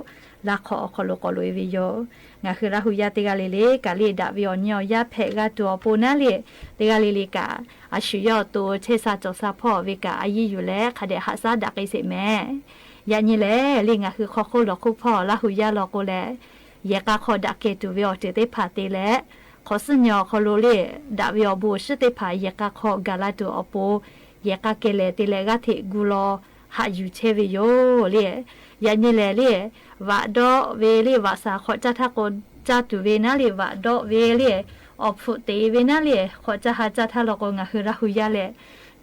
laˇ hk'awꞈ awˬ hk'aw lo k'awꞈ loꞈ e ve yoˬ. Ngaˬ hui Laˇ hu yaˇ teˇ g'aˇ le le kaꞈ le, daꞈ ve awˬ nyi awˬ yaˇ hpehꞈ g'a tuˬ awˬ pon naˉ le, teˇ g'aˇ le le kaꞈ a shu yawˇ awˬ to chehˇ sha cawˬ sha hpawˇ ve kaꞈ a yiˇ yuˬ leh hk'a dehꞈ haꞈ shaˉ daꞈ k'ai sheˍ mehˍ. Yaꞈ nyi lehˬ le, ngaˬ hui hk'aw hk'oˆ lawˬ hk'oˆ hpawˇ Laˇ hu yaˇ lawn k'o lehˬ, yehˬ k'a hk'aw daꞈ kehˬ tuˬ ve awˬ ceuˬ teˇ hpaˍ te leh, hk'awꞈ suhˉ nyi awˬ hk'aw lo le, daꞈ ve awˬ bon awˬ shiˉ teˇ hpaˍ yehˬ k'a hk'aw gaˬ la tuˬ awˬ pon, yehˬ k'a kehˬ lehˬ te leh g'aˇ hteꞈ gu law haꞈ yuˬ chehˇ ve yoˬ le. Yaꞈ nyi lehˬ le, vaꞈ dawˆ ve le, vaꞈ shaˍ hk'awꞈ caˇ htaˇ k'o, caˇ tuˬ ve naˉ le, vaꞈ dawˆ ve le, awˬ hpfuhˆ te ve naˉ le, hk'awꞈ caˇ ha caˇ htaˇ lawn k'o, ngaˬ hui Laˇ hu yaˇ lehˬ,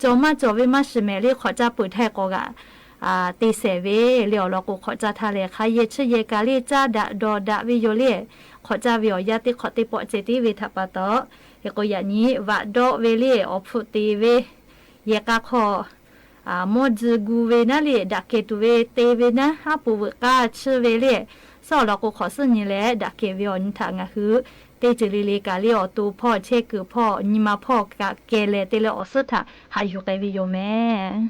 cawˬ maˇ cawˬ ve maˇ shiˍ mehˍ le, hk'awꞈ caˇ peuˬ htaˇ k'awꞈ g'aꞈ te shehˍ ve le. Awˬ lawn k'o, hk'awꞈ caˇ htaˇ lehˬ, hk'a yehˬ chi yehˬ kaꞈ le caˇ daꞈ dawˬ daꞈ ve yoˬ le. Hk'awꞈ caˇ ve awˬ yanˇ teˇ hk'awꞈ teˇ pawˆ ceh tiˉ ve htaꞈ pa taw, hk'e k'o yaꞈ nyi vaꞈ dawˆ ve le, awˬ hpfuhˆ te ve, yehˬ k'a hk'aw mawˇ tzuh gu ve naˉ le, daꞈ kehˬ tuˬ ve te ve naˉ, haˉ pui veuꞈ k'aˇ chiˇ ve le. Suhˉ awˬ lawn k'o, hk'awꞈ suhˉ nyi leh daꞈ kehˬ ve awˬ nyi htaꞈ ngaˬ hui teˇ ceuˬ le le kaꞈ le, awˬ to hpawˇ, chehˇ kuiˬ hpawˇ, nyi ma hpawˇ kaꞈ kehˬ lehˬ te leh awˬ suhˉ htaꞈ haꞈ yuˬ k'ai ve yoˬ mehˍ.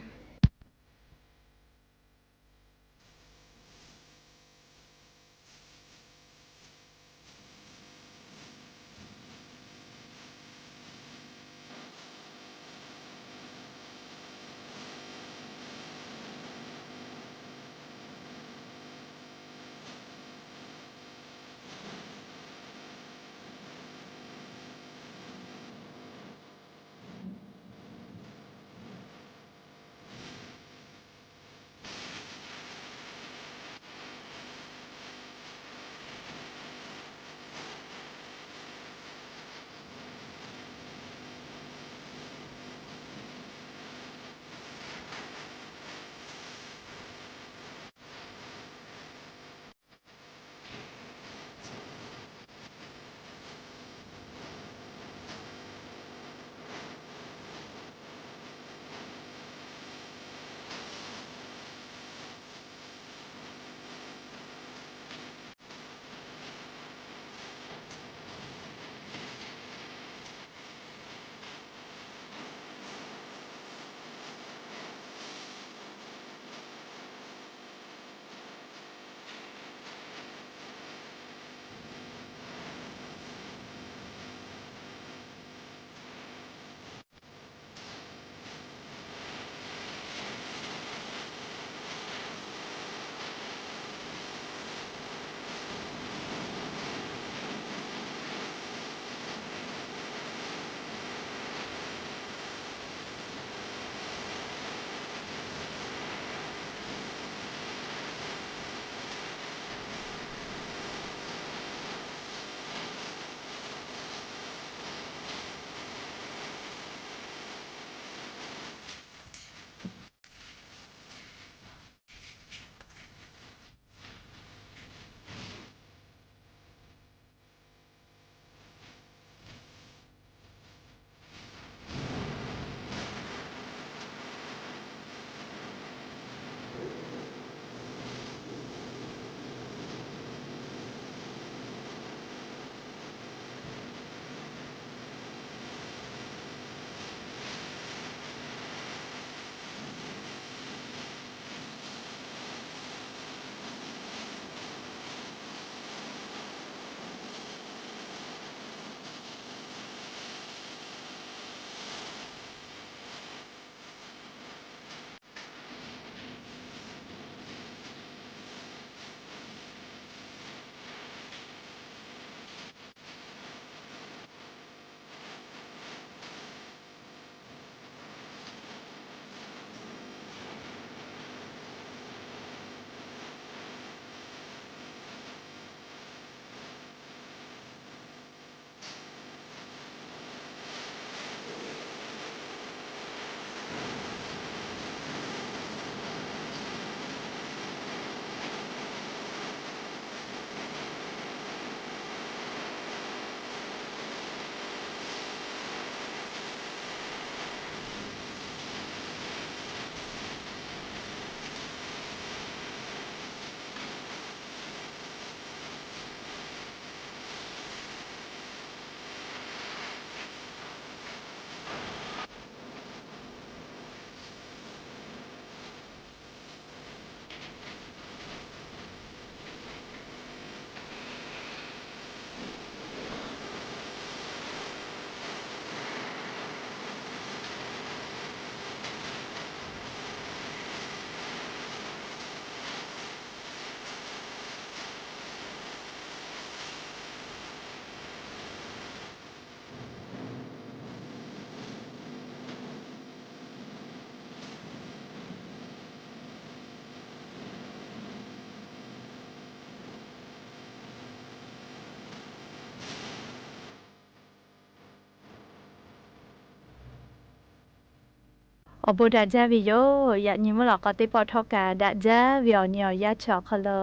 Awˬ bon daꞈ jaˇ ve yoˬ. Yaꞈ nyi mvuhˇ lawꞈ k'aw teˇ pawˆ htawˇ kaꞈ daꞈ jaˇ ve awˬ nyi awˬ yanˇ chi awˬ hk'aw lo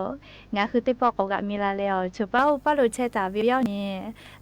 ngaˬ hui teˇ pawˆ k'awꞈ g'aꞈ mi la leh, awˬ ceuˬ paˉ oˇ paˉ lo chehˇ taˍ ve awˬ nyi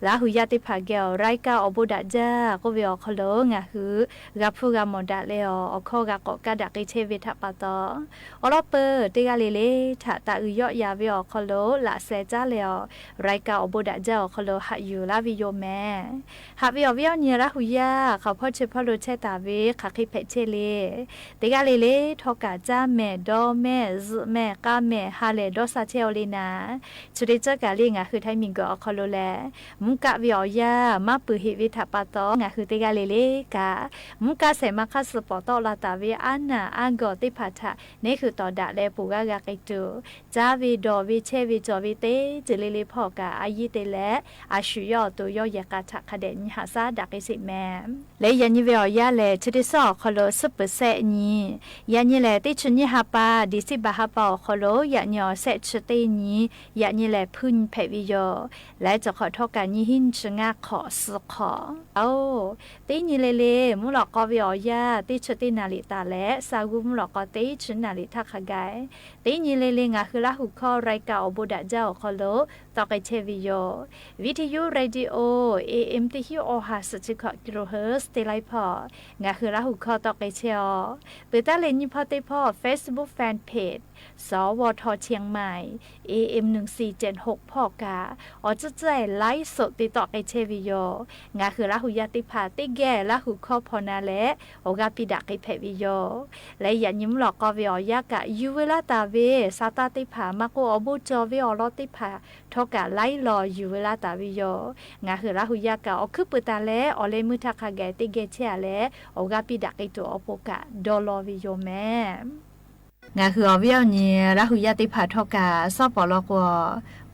Laˇ hu yaˇ teˇ hpaˍ geh awˬ รายการ awˬ bon daꞈ jaˇ k'oˆ ve awˬ hk'aw lo ngaˬ hui g'a hpuˇ g'a mawˬ daꞈ leh, awˬ hkawˇ g'a k'awꞈ kaˇ daꞈ k'ai chehˇ ve htaꞈ pa taw, awˬ lawn peuˬ teˇ g'aˇ le le htaꞈ taꞈ uiˍ yawˆ yan ve awˬ hk'aw lo laꞈ sheh caˉ leh, awˬ รายการ awˬ bon daꞈ jaˇ awˬ hk'aw lo haꞈ yuˬ laˇ ve yoˬ mehˍ. Haꞈ ve awˬ viˉ awˬ nyi Laˇ hu yaˇ hk'aˬ hpawˇ chi hpawˇ lo chehˇ taˍ ve hk'aˬ hk'e hpehꞈ chehˇ le. Teˇ g'aˇ le le htawˇ kaꞈ caˇ mehˍ, dawˇ mehˍ, zuhꞈ mehˍ, k'aˇ mehˍ, ha lehˬ dawˇ sha chehˇ-aw le naˍ, chi teˇ ceuˬ kaꞈ le ngaˬ hui Htaiˇ miˬguiˬ awˬ hk'aw lo lehˬ, mvuhˇ kaˆ ve awˬ yanˇ maˇ peuˬ heꞈ ve htaꞈ pa taw, ngaˬ hui teˇ g'aˇ le le kaꞈ mvuhˇ kaˆ shehˍ ma hk'aˇ suh pawˍ tawˆ la taˍ ve aˉ naˬ aˉ gawˬ teˇ hpaˍ htaꞈ neˇ hui tawˍ daꞈ leh ponˬ g'aˇ g'a k'ai tuˬ, caˇ ve dawˬ ve chehˇ ve cawˬ ve teˇ ceuˬ le le hpawˇ kaꞈ a yiˇ te leh, a shu yawˇ awˬ to yawˇ yehˬ k'a htaꞈ hk'a dehꞈ nyi haꞈ shaˉ daꞈ k'ai sheˍ mehˍ. Leh yaꞈ nyi ve awˬ yanˇ lehˬ, chi teˇ suhˉ awˬ hk'aw lo suhˉ peuˬ shehˆ nyi, yaꞈ nyi lehˬ teˇ chi nyiˇ ha pa, December ha pa awˬ hk'aw lo yaꞈ nyi awˬ shehˆ chi teˇ nyi, yaꞈ nyi lehˬ hpuiˇ nyi hpehꞈ ve yoˬ. Leh cawˬ hk'awꞈ htawˇ kaꞈ nyiˇ hinˉ nyi chi ngaˇ hk'awꞈ suh hk'awꞈ-oˬ, teˇ nyi le le mvuhˇ lawꞈ k'aw ve awˬ yanˇ teˇ chi teˇ naˍ riˍ taˍ leh, sha g'uˇ mvuhˇ lawꞈ k'aw teˇ chi naˍ riˍ htaˇ hk'a gaˬ, teˇ nyi le le ngaˬ hui Laˇ hu hkawˇ รายการ awˬ bon daꞈ jaˇ awˬ hk'aw lo tawˆ k'ai chehˇ ve yoˬ. Viˇ hti yuˇ radio, A M teˇ hinˉ awˬ ha suhˍ chi hkawꞈ kilohertz te laiˉ hpawˇ ngaˬ hui Laˇ hu hkawˇ tawˆ k'ai chehˇ-aw. Peuˬ taˉ leh nyi hpawˇ teˇ hpawˇ Facebook fan page สวท เชียงใหม่ A M หนึ่งสี่เจ็ดหก hpawˇ kaꞈ awˬ tcuhˉ tcuhˉ-e ไลฟ์สด te tawˆ k'ai chehˇ ve yoˬ. Ngaˬ hui Laˇ hu yaˇ teˇ hpaˍ teˇ geh Laˇ hu hkawˇ hpaw na leh awˬ g'aˇ piˇ daꞈ k'ai hpehꞈ ve yoˬ. Leh yaꞈ nyi mvuhˇ lawꞈ k'aw ve awˬ yanˇ kaꞈ yuˬ veu laˇ taˍ ve sa taˇ teˇ hpaˍ maˇ k'oˆ, awˬ bon cawˬ ve awˬ lawn teˇ hpaˍ htawˇ kaꞈ laiˉ law yuˬ veu laˇ taˍ ve yoˬ. Ngaˬ hui Laˇ hu yaˇ kaꞈ awˬ hkuiˉ peuˬ taˍ leh awˬ leh meuˇ htaˇ hk'a gaˬ teˇ geh chehˇ-a leh, awˬ g'aˇ piˇ daꞈ k'ai tuˬ awˬ pon kaꞈ dawˇ law ve yoˬ mehˍ. Ngaˬ hui awˬ viˉ awˬ nyi Laˇ hu yaˇ teˇ hpaˍ htawˇ kaꞈ sawˉ pawˍ law k'o,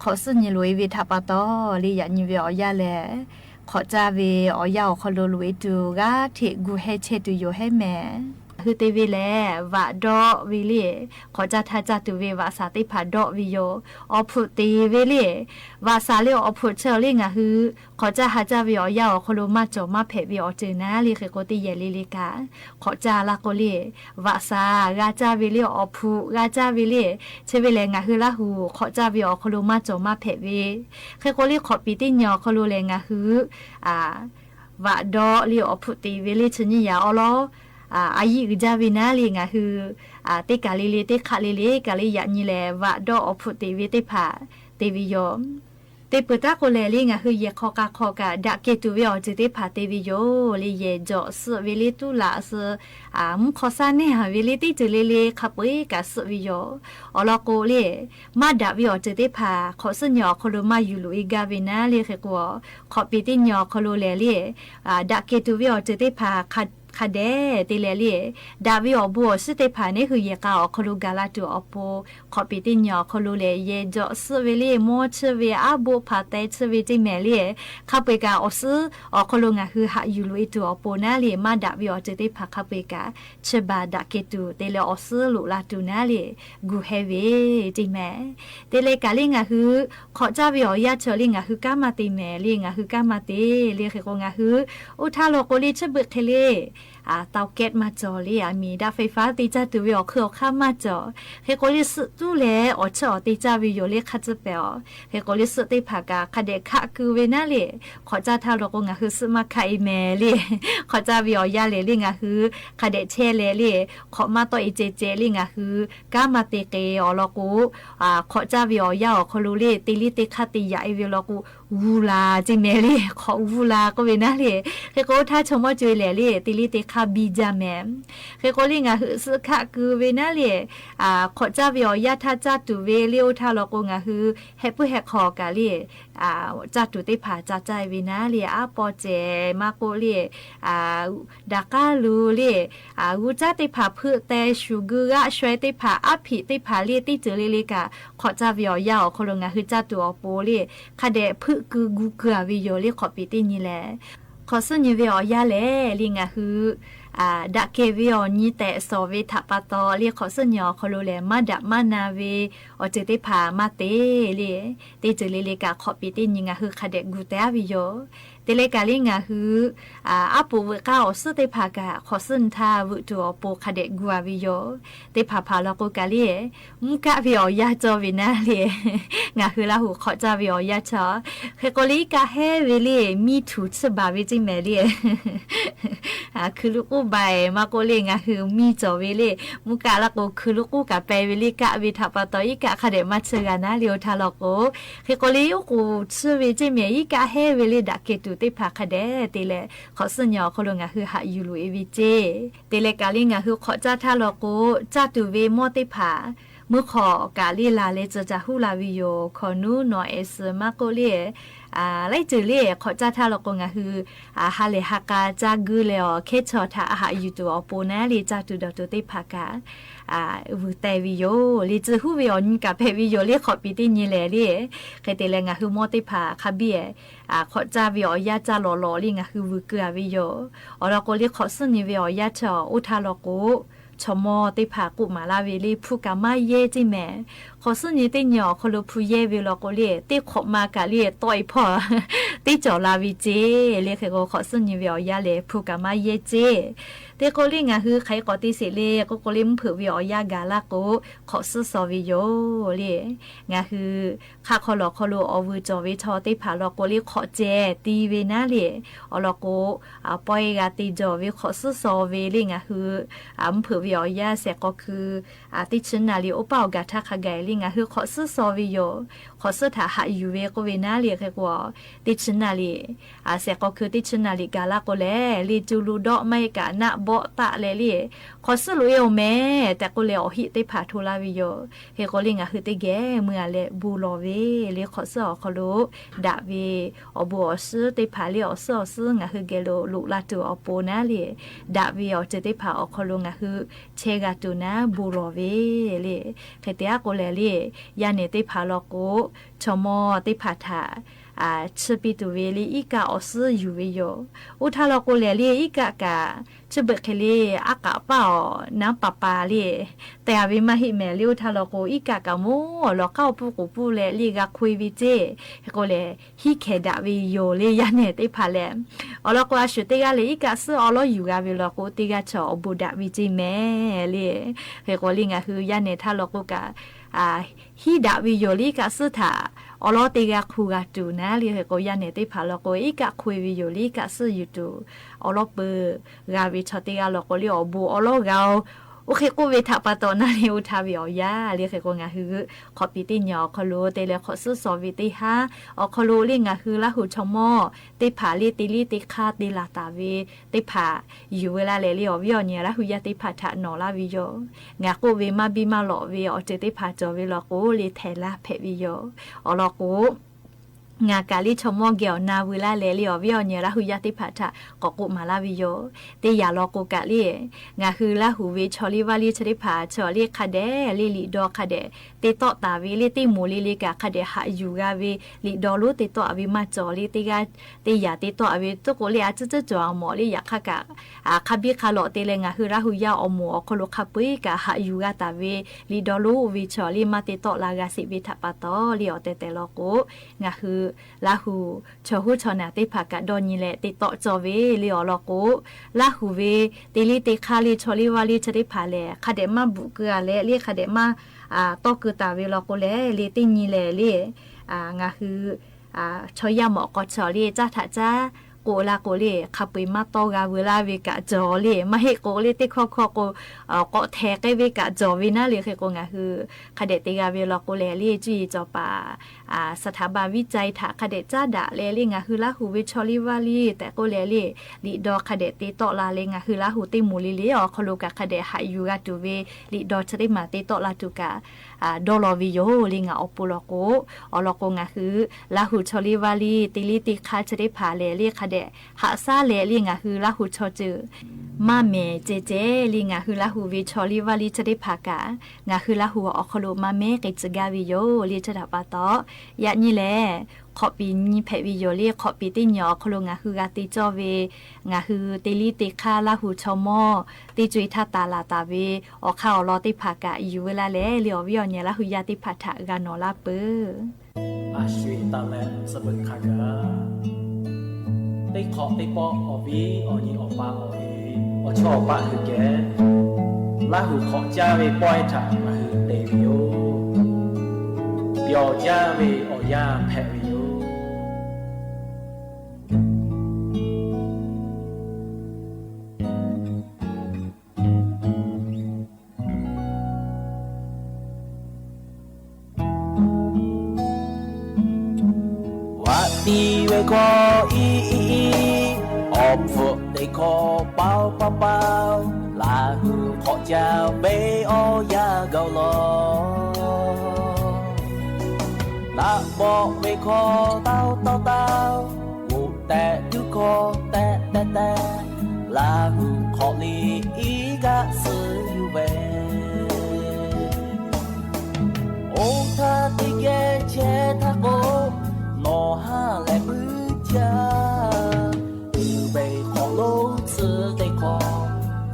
hk'awꞈ suhˉ nyi loꞈ-e ve htaꞈ pa taw, le yaꞈ nyi ve awˬ yanˇ lehˬ, hk'awꞈ caˇ ve awˬ yanˇ awˬ hk'aw lo loꞈ-e tuˬ g'aˇ hteꞈ gu heh chehˇ tuˬ yoˬ hehˉ mehˍ. Ngaˬ hui te ve lehˬ, vaꞈ dawˆ ve le, hk'awꞈ caˇ htaˇ caˇ tuˬ ve vaꞈ shaˍ teˇ hpaˍ dawˆ ve yoˬ. Awˬ hpfuhꞈ te ve le, vaꞈ shaˍ le awˬ hpfuhꞈ chi le ngaˬ hui hk'awꞈ caˇ ha caˇ ve awˬ yanˇ awˬ hk'aw lo maˇ cawˬ maˇ hpehꞈ ve awˬ ceuˬ naˉ le hk'e k'o, teˇ yehˬ le le kaꞈ hk'awꞈ caˇ la k'o le, vaꞈ shaˍ g'a caˇ ve le, awˬ hpfuhꞈ g'a caˇ ve le, chi ve lehˬ ngaˬ hui Laˇ hu hk'awꞈ caˇ ve awˬ hk'aw lo maˇ cawˬ maˇ hpehꞈ ve. Hk'e k'o le, hk'awꞈ piˍ teˇ nyi awˬ hk'aw lo lehˬ ngaˬ hui vaꞈ dawˆ le awˬ hpfuhꞈ te ve le chi nyiˇ yaꞈ awˉ lawˉ a yiˇ uiˍ jaˇ ve naˉ le ngaˬ hui teˇ kaˬ le le teˇ hk'aˆ le le kaꞈ le yaꞈ nyi lehˬ, vaꞈ dawˆ awˬ hpfuhꞈ te ve teˇ hpaˍ te ve yoˬ. Te peuˬ taˉ k'o lehˬ le, ngaˬ hui yehˬ hk'aw k'a hk'aw kaꞈ daꞈ kehˬ tuˬ ve awˬ ceuˬ teˇ hpaˍ te ve yoˬ le. Yehˬ jawꞈ suhˆ ve le tuˉ laꞈ suh mvuhˇ hk'aw shaˉ neˇ haˍ ve le teˇ ceuˬ le le hk'a peu-eˬ kaꞈ suhˆ ve yoˬ. Awˬ lawn k'o le, maˇ daꞈ ve awˬ ceuˬ teˇ hpaˍ hk'awꞈ suhˉ nyi awˬ hk'aw lo maˇ yuˬ loꞈ-e gaˇ ve naˉ le hk'e k'o, hk'awꞈ piˍ teˇ nyi awˬ hk'aw lo lehˬ le, daꞈ kehˬ tuˬ ve awˬ ceuˬ teˇ hpaˍ hk'a dehꞈ te leh le, daꞈ ve awˬ bon awˬ shiˉ teˇ hpaˍ neˇ hui yehˬ k'a awˬ hk'aw lo gaˬ la tuˬ awˬ pon, hk'awꞈ piˍ teˇ nyi awˬ hk'aw lo lehˬ, yehˬ jawꞈ suhˆ ve le mawˇ chiˇ ve aˉ boˆ hpaˍ teh chiˇ ve teˇ mehˍ le, hk'a peu-eˬ kaꞈ awˬ suhˉ awˬ hk'aw lo ngaˬ hui haꞈ yuˬ loꞈ-e tuˬ awˬ pon naˉ le, maˇ daꞈ ve awˬ ceuˬ teˇ hpaˍ hk'a peu-eˬ kaꞈ chi baˬ daꞈ kehˬ tuˬ te leh awˬ suhˉ loꞈ la tuˬ naˉ le, gu heh ve teˇ mehˍ. Te leh kaꞈ le ngaˬ hui hk'awꞈ caˇ ve awˬ yanˇ chi le ngaˬ hui kanˉ maˇ te mehˍ le, ngaˬ hui kanˉ maˇ te le hk'e k'o ngaˬ hui oˇ htaˇ law k'o le chi beuꞈ hk'e le เตาแก๊ส maˇ cawˬ le, อาจจะมี daꞈ ไฟฟ้า te caˇ tuˬ ve awˬ hk'ui awˬ hk'aˇ maˇ cawˬ. Hk'e k'o le suhˆ tuˉ leh awˬ chiˇ awˬ te caˇ ve yoˬ le hk'a tcuhˉ pehˍ-aw. Hk'e k'o le suhˆ teˇ hpaˍ kaꞈ hk'a dehꞈ hkaˆ keu ve naˉ le, hk'awꞈ caˇ htaˇ law k'o ngaˬ hui suhˆ maˇ hkaˆ-e mehˍ le. Hk'awꞈ caˇ ve awˬ yanˇ lehˬ le ngaˬ hui hk'a dehꞈ chehˇ leh le, hk'awꞈ maˇ tawˆ-e ceh ceh le ngaˬ hui kanˉ maˇ te k'e awˬ lawn k'o, hk'awꞈ caˇ ve awˬ yanˇ awˬ hk'aw lo le te liˇ te hk'aˇ te yaꞈ-e ve law k'o, g'uˇ la ceˇ mehˍ le, hk'awꞈ g'uˇ la k'oˆ ve naˉ le. Hk'e k'o oˇ htaˇ chaw mawˇ co-e lehˬ le te liˇ te hk'aˇ biˇ jaˇ mehˍ. Hk'e k'o le ngaˬ hui suhˆ hkaˆ keu ve naˉ le, hk'awꞈ caˇ ve awˬ yanˇ htaˇ caˇ tuˬ ve le oˇ htaˇ law k'o ngaˬ hui heh puiˉ heh hk'aw kaꞈ le caˇ tuˬ teˇ hpaˍ ca caˇ-e ve naˉ le, aˉ paw cehˬ maˇ k'oˆ le, daꞈ k'aˉ lu le, g'uˇ caˉ teˇ hpaˍ hpeuˆ teh shuˍ geu g'aˆ shaweh teˇ hpaˍ aˉ hpiꞈ teˇ hpaˍ le teˇ ceuˬ le le kaꞈ hk'awꞈ caˇ ve awˬ yanˇ awˬ hk'aw lo ngaˬ hui caˇ tuˬ awˬ pon le hk'a dehꞈ hpeuˆ keu gu keu-a ve yoˬ le hk'awꞈ piˍ teˇ nyi lehˬ. Hk'awꞈ suhˉ nyi ve awˬ yanˇ lehˬ le ngaˬ hui daꞈ kehˬ ve awˬ nyi tehꞈ shawˍ ve htaꞈ pa taw le hk'awꞈ suhˉ nyi awˬ hk'aw lo lehˬ maˇ daꞈ maˇ na ve awˬ ceuˬ teˇ hpaˍ maˇ te le, teˇ ceuˬ le le kaꞈ hk'awꞈ piˍ teˇ nyi ngaˬ hui hk'a dehꞈ gu teh-a ve yoˬ. Te leh kaꞈ le ngaˬ hui aˉ poꞈ veuꞈ k'aˇ awˬ suhˉ teˇ hpaˍ kaꞈ hk'awꞈ suhˉ nyi htaˇ veuꞈ tuˬ awˬ pon hk'a dehꞈ gu a ve yoˬ. Teˇ hpaˍ hpaˍ law k'o kaꞈ le, mvuhˇ kaˆ ve awˬ yanˇ cawˇ ve naˉ le, ngaˬ hui Laˇ huˍ hk'awꞈ caˇ ve awˬ yanˇ chaw. Hk'e k'o le iˉ kaˆ heˉ ve le, miˇ htuˍ tsuhˇ baˬ ve ceˇ mehˍ le. Hkui lo k'oˆ baˬ maˇ k'oˆ le, ngaˬ hui miˇ cawˬ ve le, mvuhˇ kaˆ laˇ k'o hkui lo k'oˆ kaꞈ peh ve le, kaˆ ve htaꞈ pa taw iˉ kaˆ hk'a dehꞈ maˇ tsuhˇ g'a naˉ le. Oˇ htaˇ law k'o, hk'e k'o le oˉ k'oˍ tsuhˇ ve ceˇ mehˍ, iˉ kaˆ heˉ ve le, daꞈ kehˬ tuˬ teˇ hpaˍ hk'a dehꞈ te leh hk'awꞈ suhˉ nyi awˬ hk'aw lo ngaˬ hui haꞈ yuˬ loꞈ e ve ceˇ. Te leh kaꞈ le ngaˬ hui hk'awꞈ caˇ htaˇ law k'o, caˇ tuˬ ve mawˇ teˇ hpaˍ meuˇ hk'awꞈ kaꞈ le laˬ leh tcuh caˬ huˉ la ve yoˬ. Hkawꞈ nuˉ nawˬ ehˍ suhˍ maˇ k'oˆ le, laiˉ ceuˬ le hk'awꞈ caˇ htaˇ law k'o ngaˬ hui ha lehˬ ha k'a caˇ guˇ leh awˬ hkehˉ chaw htaꞈ haꞈ yuˬ tuˬ awˬ pon naˉ le, caˇ tuˬ dawˬ tuˬ teˇ hpaˍ kaꞈ vuiˬ teh ve yoˬ le. Tcuh huˉ ve awˬ nyi kaꞈ hpehꞈ ve yoˬ le, hk'awꞈ piˍ teˇ nyi lehˬ le. Hk'e te leh ngaˬ hui mawˇ teˇ hpaˍ hk'a biˇ hk'awꞈ caˇ ve awˬ yanˇ caˇ lawˬ lawꞈ le ngaˬ hui vuiˬ keu a ve yoˬ. Awˬ lawn k'o le hk'awꞈ suhˉ nyi ve awˬ yanˇ chaw oˇ htaˇ law k'o, chaw mawˇ teˇ hpaˍ k'oˆ maˍ laˇ ve le hpu kaꞈ maˇ yehˇ ceˇ mehˍ. Hk'awꞈ suhˉ nyi teˇ nyi awˬ hk'aw lo hpu yehˇ ve law k'o le, teˇ hk'awꞈ ma kaꞈ le tawˆ e hpawˇ teˇ cawˬ la ve ceˇ le. Hk'e k'o hk'awꞈ suhˉ nyi ve awˬ yanˇ lehˬ hpu kaꞈ maˇ yehˇ ceˇ. Te k'o le ngaˬ hui hk'aˬ hk'e k'awꞈ te sheˍ le k'oˆ k'o le, mvuhˇ hpeuꞈ ve awˬ yanˇ gaˬ laˇ k'o hk'awꞈ suhˉ shaw ve yoˬ le. Ngaˬ hui hk'aˆ hk'aw lawˬ hk'aw lo awˬ vuiˬ cawˬ ve chaw teˇ hpaˍ law k'o le hk'awꞈ ceh ti ve naˉ le. Awˬ lawn k'o, pawehˇ g'a te jawˬ ve hk'awꞈ suhˉ shaw ve le ngaˬ hui mvuhˇ hpeuꞈ ve awˬ yanˇ shehˍ k'aw hkui teˇ chi naˍ riˍ oˇ paˆ awˬ gaˬ htaˇ hk'a gaˬ le ngaˬ hui hk'awꞈ suhˉ shaw ve yoˬ. Hk'awꞈ suhˉ htaꞈ haꞈ yuˬ ve k'oˆ ve naˉ le. Hk'e k'o teˇ chi naˍ riˍ, shehˍ k'aw hkui teˇ chi naˍ riˍ gaˬ laˇ k'o lehˬ le, co lo dawˆ maˇ heˆ kaꞈ naˆ bawˆ taˆ leh le, hk'awꞈ suhˉ loꞈ e awˬ mehˍ tehꞈ k'oˆ leh awˬ heˆ teˇ hpaˍ hto laˇ ve yoˬ. Hk'e k'o le ngaˬ hui teˇ geh mui a leh bon lawˬ ve le, hk'awꞈ suhˉ awˬ hk'aw lo daꞈ ve awˬ bon awˬ shinˉ teˇ hpaˍ le awˬ suhˉ awˬ suhˉ ngaˬ hui geh lo loꞈ la tuˬ awˬ pon naˉ le, daꞈ ve awˬ ceuˬ teˇ hpaˍ awˬ hk'aw lo ngaˬ hui chehˇ g'a tuˬ naˉ bon lawˬ ve le. Hk'e te aˉ k'o lehˬ le, yaˇ nehˬ teˇ hpaˍ law k'o, chaw mawˇ teˇ hpaˍ htaꞈ chiˇ piˇ tuˬ ve le iˉ kaˆ awˬ suhˉ yuˬ ve yoˬ. Oˇ htaˇ law k'o lehˬ le iˉ kaˆ kaꞈ chi beuꞈ hk'e le aˉ k'aꞈ paˇ awˬ naˉ pa pa le teh a ve maˇ heˆ mehˍ le. Oˇ htaˇ law k'o iˉ kaˆ kaꞈ mawˇ awˬ lawn k'aˉ awˬ puˇ k'oˍ puˇ leh le g'a hkoˇ e ve ceˇ. Hk'e k'o lehˬ hiˉ hkehˍ daꞈ ve yoˬ le, yaˇ nehˬ teˇ hpaˍ lehˬ. Awˬ lawn k'o a shuˍ teˇ g'aˇ lehˬ iˉ kaˆ suhˉ awˉ lawˉ yuˬ g'a ve law k'o teˇ g'aˇ chaw awˬ bon daꞈ ve ceˇ mehˍ le. Hk'e k'o le ngaˬ hui yaˇ nehˬ htaˇ law k'o kaꞈ hiˉ daꞈ ve yoˬ le iˉ kaˆ suhˉ htaꞈ awˉ lawˉ teˇ g'aˇ hkoˇ g'a tuˬ naˉ le. Hk'e k'o yaˇ nehˬ teˇ hpaˍ law k'o iˉ kaˆ hkoˇ e ve yoˬ le iˉ kaˆ suhˉ yuˬ tuˬ awˉ lawˉ peu g'a ve chaw teˇ g'aˇ law k'o le awˬ bon awˉ lawˉ g'a oˬ. Oˇ hk'e k'oˆ ve htaꞈ pa taw naˉ le oˇ htaˇ ve awˬ yanˇ le hk'e k'o ngaˬ hui hk'awꞈ piˍ teˇ nyi awˬ hk'aw lo te leh hk'awꞈ suhˉ shaw ve teˇ haˉ awˬ hk'aw lo le ngaˬ hui Laˇ huˍ chaw mawˇ teˇ hpaˍ le te liˇ te hk'aˇ te laˬ taˍ ve teˇ hpaˍ yuˬ ve laˇ leh le awˬ viˉ awˬ nyi Laˇ huˍ yaˇ teˇ hpaˍ htaꞈ nawˬ laˇ ve yoˬ. Ngaˬ k'oˆ ve maˇ biˇ maˇ lawꞈ ve awˬ ceuˬ teˇ hpaˍ cawˬ ve law k'o le htehˍ laˇ hpehꞈ ve yoˬ. Awˬ lawn k'o ngaˬ kaꞈ le chaw mawˇ geh awˬ na veu laˇ leh le awˬ viˉ awˬ nyi Laˇ huˍ yaˇ teˇ hpaˍ htaꞈ k'awꞈ k'oˆ maˍ laˇ ve yoˬ. Teˇ yanˇ law k'o kaꞈ le ngaˬ hui Laˇ huˍ ve chaw liˇ vaˇ liˇ chi teˇ hpaˍ chi awˬ le hk'a dehꞈ le liꞈ daw hk'a dehꞈ te tawˆ taˍ ve le teˇ moˍ le le kaꞈ hk'a dehꞈ haꞈ yuˬ g'a ve liꞈ daw lonˉ te tawˆ a ve maˇ cawˬ le teˇ g'aˇ teˇ yanˇ te tawˆ a ve tuˉ k'o le a ciˉ ciˉ cawˬ a mawˬ le. Yaꞈ hk'aˇ kaꞈ hk'a biˇ hk'a lawꞈ te leh ngaˬ hui Laˇ huˍ yaˇ awˬ moˍ awˬ hk'aw lo hk'a peu eˬ kaꞈ haꞈ yuˬ g'a taˍ ve liꞈ daw lonˉ oˇ ve chi awˬ le maˇ te tawˆ la g'a sheˍ ve htaꞈ pa taw le awˬ tehˬ tehˬ law k'o ngaˬ hui Laˇ huˍ chaw huˉ chaw naˬ teˇ hpaˍ kaꞈ dawˇ nyi leh te tawˆ cawˇ ve le awˬ lawn k'o Laˇ huˍ ve te liˇ te hk'aˇ le chaw liˇ vaˇ liˇ chi teˇ hpaˍ lehˬ hk'a dehꞈ maˇ bvuhꞈ keu a leh le hk'a dehꞈ maˇ tawˇ keu taˍ ve law k'o lehˬ le teˇ nyi lehˬ le ngaˬ hui chaw yaˇ mawˬ k'aw chi awˬ le caˉ htaꞈ caˉ k'oˆ la k'o le hk'a peu eˬ maˇ tawˇ g'a veu laˇ ve kaꞈ cawˬ le maˇ heˆ k'o le teˇ hkawˇ hkawˇ k'o k'awꞈ htehˍ k'ai ve kaꞈ cawˬ ve naˉ le. Hk'e k'o ngaˬ hui hk'a dehꞈ te g'a ve law k'o lehˬ le cuˇ yiˍ cawˬ paˍ สถาบันวิจัย htaꞈ hk'a dehꞈ caˉ daꞈ leh le ngaˬ hui Laˇ huˍ ve chaw liˇ vaˇ liˇ tehꞈ k'oˆ leh le liꞈ daw hk'a dehꞈ te tawˆ la leh ngaˬ hui Laˇ huˍ teˇ moˍ le le awˬ hk'aw lo kaꞈ hk'a dehꞈ haꞈ yuˬ g'a tuˬ ve liꞈ daw chi teˇ maˬ te tawˆ la tuˬ kaꞈ dawˇ law ve yoˬ le ngaˬ awˬ pon law k'o. Awˬ lawn k'o ngaˬ hui Laˇ huˍ chaw liˇ vaˇ liˇ te liˇ te hk'aˇ chi teˇ hpaˍ lehˬ le hk'a dehꞈ haꞈ shaˉ leh le ngaˬ hui Laˇ huˍ chaw ceuˬ maˇ mehˍ ceh ceh le ngaˬ hui Laˇ huˍ ve chaw liˇ vaˇ liˇ chi teˇ hpaˍ kaꞈ ngaˬ hui Laˇ huˍ awˬ hk'aw lo maˇ mehˉ k'ai tcuh gaˇ ve yoˬ le. Chi htaꞈ pa taw yaꞈ nyi lehˬ hk'awꞈ piˍ nyi hpehꞈ ve yoˬ le. Hk'awꞈ piˍ teˇ nyi awˬ hk'aw lo ngaˬ hui g'a te cawˇ ve ngaˬ hui te liˇ te hk'aˇ Laˇ huˍ chaw mawˇ teˇ co e htaˇ taˍ laˬ taˍ ve awˬ hk'aˇ awˬ lawn teˇ hpaˍ kaꞈ yuˬ veu laˇ leh le awˬ viˉ awˬ nyi Laˇ huˍ yaˇ teˇ hpaˍ htaꞈ g'a nawˬ laˇ peuˬ. A shu taˍ leh suh peuˬ hk'a gaˬ Teˇ hk'awꞈ teˇ pawˆ awˬ viˉ awˬ nyi awˬ pa awˬ e awˬ chawˇ awˬ paˆ hui geh, Laˇ huˍ hk'awꞈ caˇ ve pawehˇ htaꞈ ngaˬ hui te ve yoˬ. Pyawˬ jaˇ ve awˬ yanˇ hpehꞈ ve yoˬ. Vaꞈ tiˉ ve hkawˇ iˉ iˉ iˉ, awˬ hpfuhˆ teˇ hkawˇ paoˇ paoˇ paoˇ, Laˇ huˍ hk'awꞈ caˇ ve awˬ yanˇ gaˬ law. Naˆ bawˆ ve hkawˇ tawˇ tawˇ tawˇ, g'oꞈ tehꞈ tuˉ hkawˇ tehꞈ tehꞈ tehꞈ, Laˇ huˍ hk'awꞈ le iˉ g'aˆ suh yuˬ ve. Oˇ htaˇ teˇ geh chehˇ htaˇ k'o, nawˬ haˉ lehˬ puiˉ jaˇ. Uiˍ ve hk'awꞈ lonˉ tcuh teˇ hkawˇ,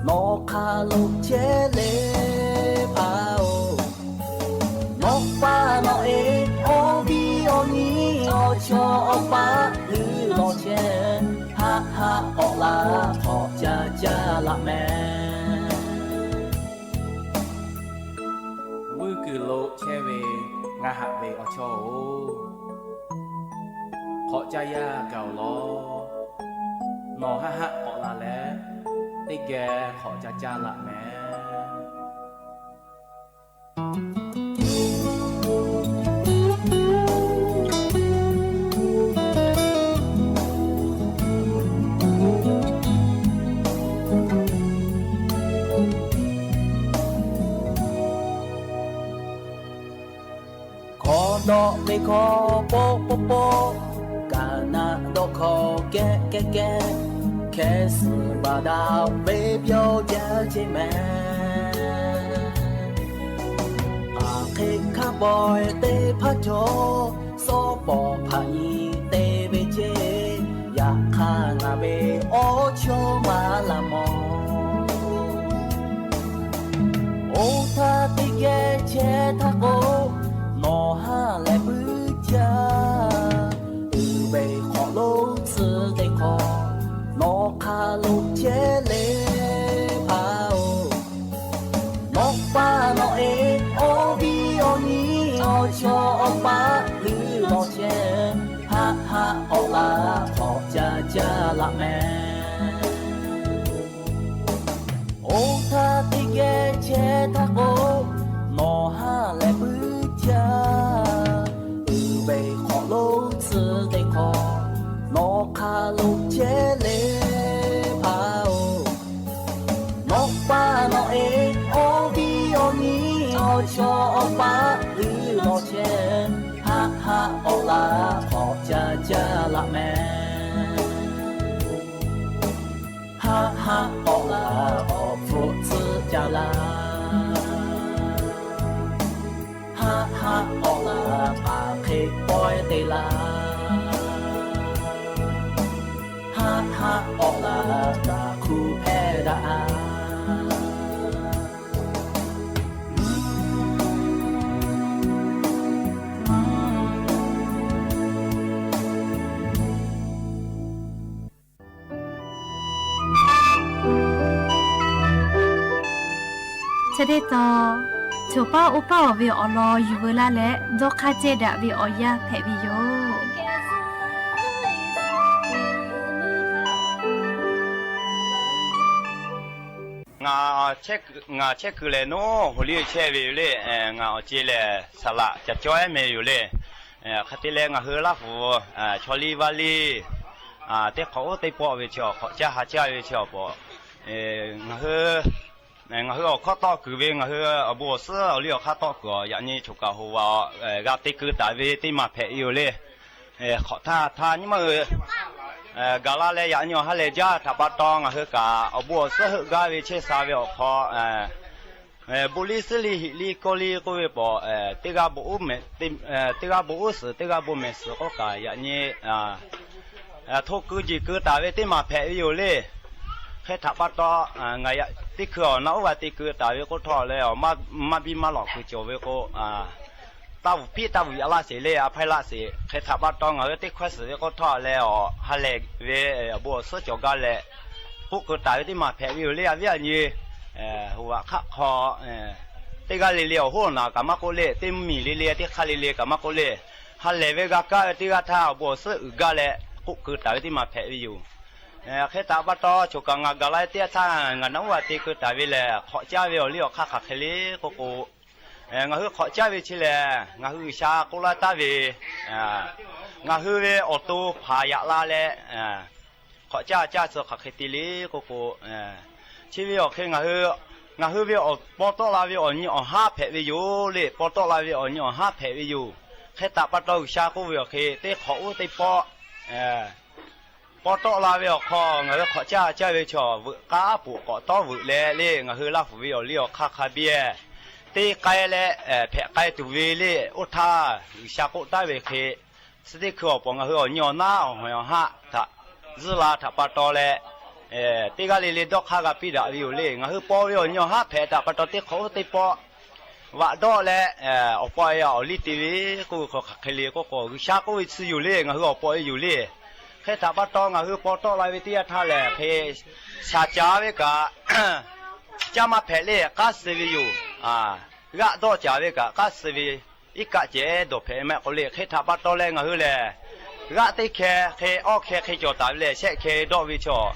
nawˬ hk'aˬ lo chehˇ le hpaˇ-oˬ. Nawˬ pa nawˬ e awˬ viˉ awˬ nyi awˬ chawˇ awˬ paˆ hui lawˬ chehˇ, haˆ haˆ k'awꞈ la hk'awꞈ caˇ caˇ laꞈ mehˍ. Vuiˇ kuiˬ lo chehˇ ve ngaˬ haꞈ ve awˬ chawˇ-oˬ, hk'awꞈ caˇ yaˇ gaˬ-oˬ lawˬ. Nawˬ haˆ haˆ k'awꞈ la leh, teˇ geh hk'awꞈ caˇ caˇ laꞈ mehˍ. Hkawˇ dawˆ ve hkawˇ poˆ poˆ poˆ, kaˍ naˆ dawˆ hkawˇ kehˉ kehˉ kehˉ, hkeh suhˍ baˬ daꞈ ve pyawˇ jaˇ ceˇ mehˍ. Aˬ hk'e hk'a pawehˇ teˇ hpaˇ cawˬ, sawˉ pawˍ hpaꞈ nyi te ve ceˇ, yaꞈ hk'aˇ ngaˬ ve awˬ chawˇ maˇ laˬ mawˬ. Oˇ htaˇ teˇ geh chehˇ htaˇ k'o, nawˬ haˉ lehˬ puiˉ jaˇ. Uiˍ ve hk'awꞈ lonˉ tcuh teˇ hkawˇ, nawˬ hk'aˬ lo chehˇ le hpaˇ-oˬ. Nawˬ pa nawˬ e awˬ viˉ awˬ nyi awˬ chawˇ awˬ paˆ hui lawˬ chehˇ, haˆ haˆ k'awꞈ la hk'awꞈ caˇ caˇ laꞈ mehˍ. Oˇ htaˇ teˇ geh chehˇ htaˇ k'o, nawˬ haˉ lehˬ puiˉ jaˇ. Uiˍ ve hk'awꞈ lonˉ tcuh teˇ hkawˇ, nawˬ hk'aˬ lo chehˇ le hpaˇ-oˬ. Nawˬ pa nawˬ e awˬ viˉ awˬ nyi awˬ chawˇ awˬ paˆ hui lawˬ chehˇ, haˆ haˆ k'awꞈ la hk'awꞈ caˇ caˇ laꞈ mehˍ. Haˆ haˆ k'awꞈ la awˬ hpfuhˆ tcuhˉ caˇ laˇ. Haˆ haˆ k'awꞈ la hk'aˬ hk'e pawehˇ te laˇ. Haˆ haˆ k'awꞈ la taꞈ hkuˇ hpehˇ daꞈ-a. Chi teˇ tawn, choˬ paˇ oˇ paˇ awˬ ve awˬ lawn yuˬ veu laˇ leh, dawˇ hk'aˇ cehˇ daꞈ ve awˬ yanˇ hpehꞈ ve yoˬ. Ngaˬ chehˇ kuiˬ lehˬ, naˉ hoꞈ liˇ chehˇ ve yoˬ le. Ngaˬ awˬ ceˬ lehˬ, Saˍ laꞈ Ca Cawehˉ meh yoˬ le. Hk'e te leh, ngaˬ hui Laˇ huˍ chaw liˇ vaˇ liˇ teˇ hk'awꞈ oˉ teˇ pawˆ ve chi awˬ hk'awꞈ caˇ ha caˇ ve chi awˬ pawꞈ, ngaˬ hui ngaˬ hui awˬ hkawˇ tawˆ kuiˬ ve, ngaˬ hui awˬ bon awˬ suhˉ awˬ liˇ awˬ hk'aˇ tawˆ kuiˬ awˬ, yaꞈ nyi choˬ kaˬ hoꞈ vaꞈ g'a te keu taˍ ve teˇ maˬ hpehꞈ ve yoˬ le. Hk'awꞈ htaˇ htaˇ nyi ma gaˬ la leh, yaꞈ nyi awˬ ha lehˬ jaˇ htaꞈ pa taw, ngaˬ hui kaꞈ awˬ bon awˬ suhˉ heuˆ gaˇ ve chehˇ sha ve awˬ hk'aw, bon liˇ suhˉ liˇ hiꞈ liˇ kawˇ liˇ k'oˆ ve pawꞈ, teˇ g'aˇ bon uˉ mehˍ, teˇ g'aˇ bon uˉ suhˍ, teˇ g'aˇ bon mehˍ suhˍ k'oˆ kaꞈ, yaꞈ nyi hto keu jeˬ keu taˍ ve teˇ maˬ hpehꞈ ve yoˬ le. Hk'e htaꞈ pa taw, ngaˬ teˇ hkui awˬ na oˇ g'a te keu taˍ ve k'oˆ htawˇ leh, maˇ biˇ maˇ lawꞈ kuiˬ cawˬ ve k'o, taˇ vuiˬ hpiˆ taˇ vuiˬ yaꞈ laˇ sheˍ le, a hpaˇ laˇ sheˍ. Hk'e htaꞈ pa taw ngaˬ hui teˇ hkawehˇ suhˍ ve k'oˆ htawˇ leh awˬ ha lehˬ ve awˬ bon awˬ suhˉ cawˬ gaˇ leh, k'oˆ keu taˍ ve teˇ maˬ hpehꞈ ve yoˬ le. A viˉ a nyi, huˍ vaꞈ hk'aˆ hk'aw teˇ g'aˇ le le awˬ hoˉ awˬ naˬ kaꞈ maˇ k'oˆ le, teˇ mvuhˇ miˬ le le teˇ hk'aˇ le le kaꞈ maˇ k'oˆ le, ha lehˬ ve g'a kaˇ ve teˇ g'aˇ htaˇ awˬ bon awˬ suhˉ uiˍ gaˇ leh k'oˆ keu taˍ ve teˇ maˬ hpehꞈ ve yoˬ. Hk'e htaꞈ pa taw choˬ kaꞈ ngaˬ gaˬ la teˇ yanˇ htaˇ ngaˬ naꞈ uˉ a te keu taˍ ve lehˬ, hk'awꞈ caˇ ve awˬ liˇ awˬ hk'aˇ hk'aˬ hk'e le k'oˆ k'o, ngaˬ hui hk'awꞈ caˇ ve chi lehˬ, ngaˬ hui G'uiˬsha k'oˆ laˇ taˍ ve, ngaˬ hui ve awˬ to hpanˍ yaꞈ la leh, hk'awꞈ caˇ caˇ tcuh hk'aˬ hk'e te le k'oˆ k'o, chi ve awˬ hk'e ngaˬ hui ve paw tawˆ la ve awˬ nyi awˬ haˉ hpehꞈ ve yoˬ le. Paw tawˆ la ve awˬ nyi awˬ haˉ hpehꞈ ve yoˬ. Hk'e htaꞈ pa taw G'uiˬsha k'oˆ ve awˬ hk'e teˇ hk'awꞈ oˇ teˇ pawˆ paw tawˆ la ve awˬ hk'aw ngaˬ hui hk'awꞈ caˇ caˇ ve chaw veuꞈ k'aˉ puˍ k'awꞈ tawˉ veuꞈ leh le, ngaˬ hui Laˇ huˍ ve awˬ liˇ awˬ hk'aˇ hk'a biˇ-e teˇ k'ai leh hpehꞈ k'ai tuˬ ve le. Oˇ htaˇ G'uiˬsha k'oˆ taˍ ve hk'e, chi teˇ hkui awˬ pon ngaˬ hui awˬ nyi awˬ naˉ awˬ hawehˬ awˬ haˆ htaꞈ zuhˇ la htaꞈ pa taw leh, teˇ g'aˇ le le dawˇ hk'aˇ g'a piˇ daꞈ ve yoˬ le. Ngaˬ hui paw ve awˬ nyi awˬ haˉ hpehꞈ htaꞈ pa taw teˇ hk'awꞈ oˇ teˇ pawˆ vaꞈ dawˆ leh, awˬ paw e awˬ liˇ te ve k'oˆ ve hk'aˬ hk'e le k'oˆ k'o, G'uiˬsha k'oˆ ve tcuh yoˬ le. Ngaˬ hui awˬ paw e yoˬ le. Hk'e htaꞈ pa taw ngaˬ hui paw tawˆ la ve teˇ yanˇ htaˇ lehˬ hk'e, shaˍ caˍ ve kaꞈ caˇ maˇ hpehꞈ le, k'aˉ suh ve yoˬ. G'aˆ dawˆ caˍ ve kaꞈ k'aˉ suh ve, iˉ kaˆ ceh dawˬ hpehꞈ maˇ k'oˆ le. Hk'e htaꞈ pa taw leh ngaˬ hui lehˬ, g'aˆ teˇ hkeh hk'e awˇ hkeh hk'e cawˬ taˍ ve lehˬ, shehˆ hkeh dawˆ ve chaw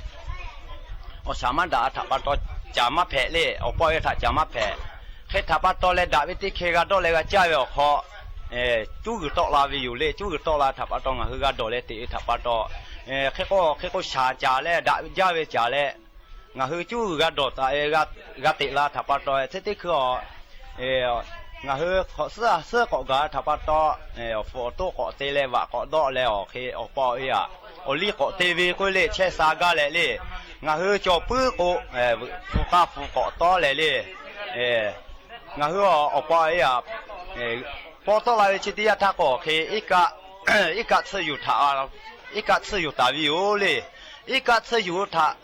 awˬ shaˍ maˇ daꞈ htaꞈ pa taw caˍ maˇ hpehꞈ le, awˬ paw e htaꞈ caˍ maˇ hpehꞈ. Hk'e htaꞈ pa taw leh daꞈ ve teˇ hkeh g'a dawˆ leh g'a caˇ ve awˬ hk'aw, cuˉ g'uiˬ tawˆ la ve yoˬ le. Cuˉ g'uiˬ tawˆ la htaꞈ pa taw ngaˬ hui g'a dawˬ leh teꞈ ve htaꞈ pa taw, hk'e k'o hk'e k'o shaˍ caˍ leh daꞈ jaˇ ve caˍ leh, ngaˬ hui cuˉ g'uiˬ g'a dawˬ taˍ, g'a teꞈ la htaꞈ pa taw, chi teˇ hkui a ngaˬ hui hk'awꞈ suhˉ a suhˉ k'awꞈ gaˬ htaꞈ pa taw, awˬ hpu awˬ toˆ k'awꞈ te leh vaꞈ k'awꞈ dawˆ leh awˬ hk'e awˬ paw e aꞈ awˬ liˇ k'awꞈ te ve k'oˆ le, chehˇ sha gaˇ leh le. Ngaˬ hui cawˬ puiˉ k'o, veuꞈ hpu k'aˇ hpu k'awꞈ tawˉ leh le. Ngaˬ hui awˬ paw e aꞈ paw tawˆ la ve chi teˇ yanˇ htaˇ k'o hk'e, iˉ kaˆ tsuhˇ yuˬ htaꞈ, iˉ kaˆ tsuhˇ yuˬ taˍ ve yoˬ le. Iˉ kaˆ tsuhˇ yuˬ htaꞈ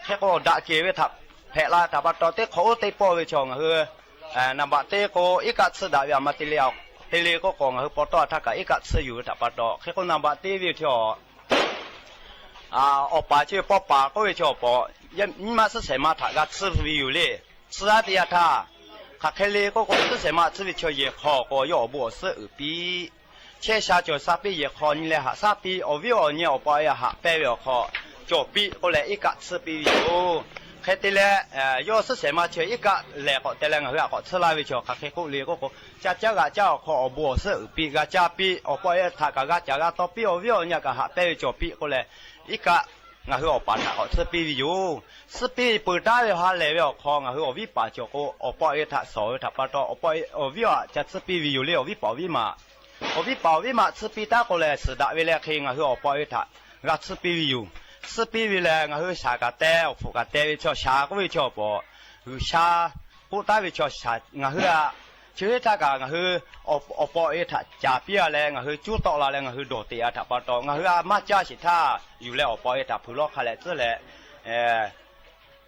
hk'e k'o daꞈ kehˬ ve htaꞈ hpehꞈ la htaꞈ pa taw teˇ hk'awꞈ oˇ teˇ pawˆ ve chaw ngaˬ hui naˍ baꞈ te k'o, iˉ kaˆ tsuhˇ daꞈ ve aꞈ ma te le, te le k'oˆ k'o ngaˬ hui paw tawˆ htaˇ kaꞈ iˉ kaˆ tsuhˇ yuˬ ve htaꞈ pa taw hk'e k'o naˍ baꞈ te ve chaw awˬ paˍ chi paw paˍ k'oˆ ve chaw paw nyiˇ maˇ suhˉ shehˍ ma htaꞈ g'a tsuhˇ ve yoˬ le. Tsuhˇ aˉ teˇ yanˇ htaˇ, hk'aˬ hk'e le k'oˆ k'o, suhˉ shehˍ ma tsuhˇ ve chaw yehˬ hk'aw k'o yawˇ awˬ bon awˬ suhˉ uiˍ piˇ, chehˇ sha cawˬ sha piˇ yehˬ hk'aw nyi leh haꞈ shaˉ piˇ, awˬ viˉ awˬ nyi awˬ paw e aꞈ haꞈ pehnˇ ve awˬ hk'aw cawˬ piˇ k'oˆ leh iˉ kaˆ tsuhˇ piˇ ve yoˬ. Hk'e te leh, yawˇ suhˉ shehˍ ma chi iˉ kaˆ lehˬ k'awꞈ te leh ngaˬ hui aꞈ k'awꞈ tsuhˇ laˇ ve chaw hk'aˬ hk'e k'oˆ le k'oˆ k'o, ca caˉ g'aꞈ caˉ awˬ hk'aw awˬ bon awˬ suhˉ uiˍ piˇ g'a caˇ piˇ, awˬ paw e htaꞈ kaꞈ g'a caˍ g'a taw piˇ, awˬ viˉ awˬ nyi kaꞈ haꞈ pehnˇ ve cawˬ piˇ k'oˆ leh, iˉ kaˆ ngaˬ hui awˬ paˍ htaꞈ k'awꞈ tsuhˇ piˇ ve yoˬ. Tsuhˇ piˇ peuˬ taˉ ve ha lehˬ ve awˬ hk'aw ngaˬ hui awˬ viˉ paˍ cawˬ k'o, awˬ paw e htaꞈ shawˍ ve htaꞈ pa taw, awˬ paw e awˬ viˉ aꞈ ca tsuhˇ piˇ ve yoˬ le. Awˬ viˉ paˍ awˬ viˉ maꞈ, awˬ viˉ paˍ awˬ viˉ maꞈ tsuhˇ piˇ taˉ k'o leh, suhˍ daꞈ ve leh hk'e ngaˬ hui awˬ paw e htaꞈ g'a tsuhˇ piˇ ve yoˬ. Tsuhˇ piˇ ve leh ngaˬ hui shaˍ kaꞈ te, awˬ hpfuhꞈ kaꞈ te ve chaw shaˍ k'oˆ ve chaw paw, G'uiˬsha k'oˆ taˉ ve chaw shaˍ ngaˬ hui aꞈ, chi hk'e htaˇ kaꞈ ngaˬ hui awˬ paw e htaꞈ caˍ piˇ a leh ngaˬ hui cuˉ tawˆ la leh ngaˬ hui dawˬ teꞈ a htaꞈ pa taw, ngaˬ hui aꞈ maˇ caˇ sheˍ htaˇ yuˬ leh awˬ paw e htaꞈ hpui lawˇ hk'a leh tcuhˉ leh,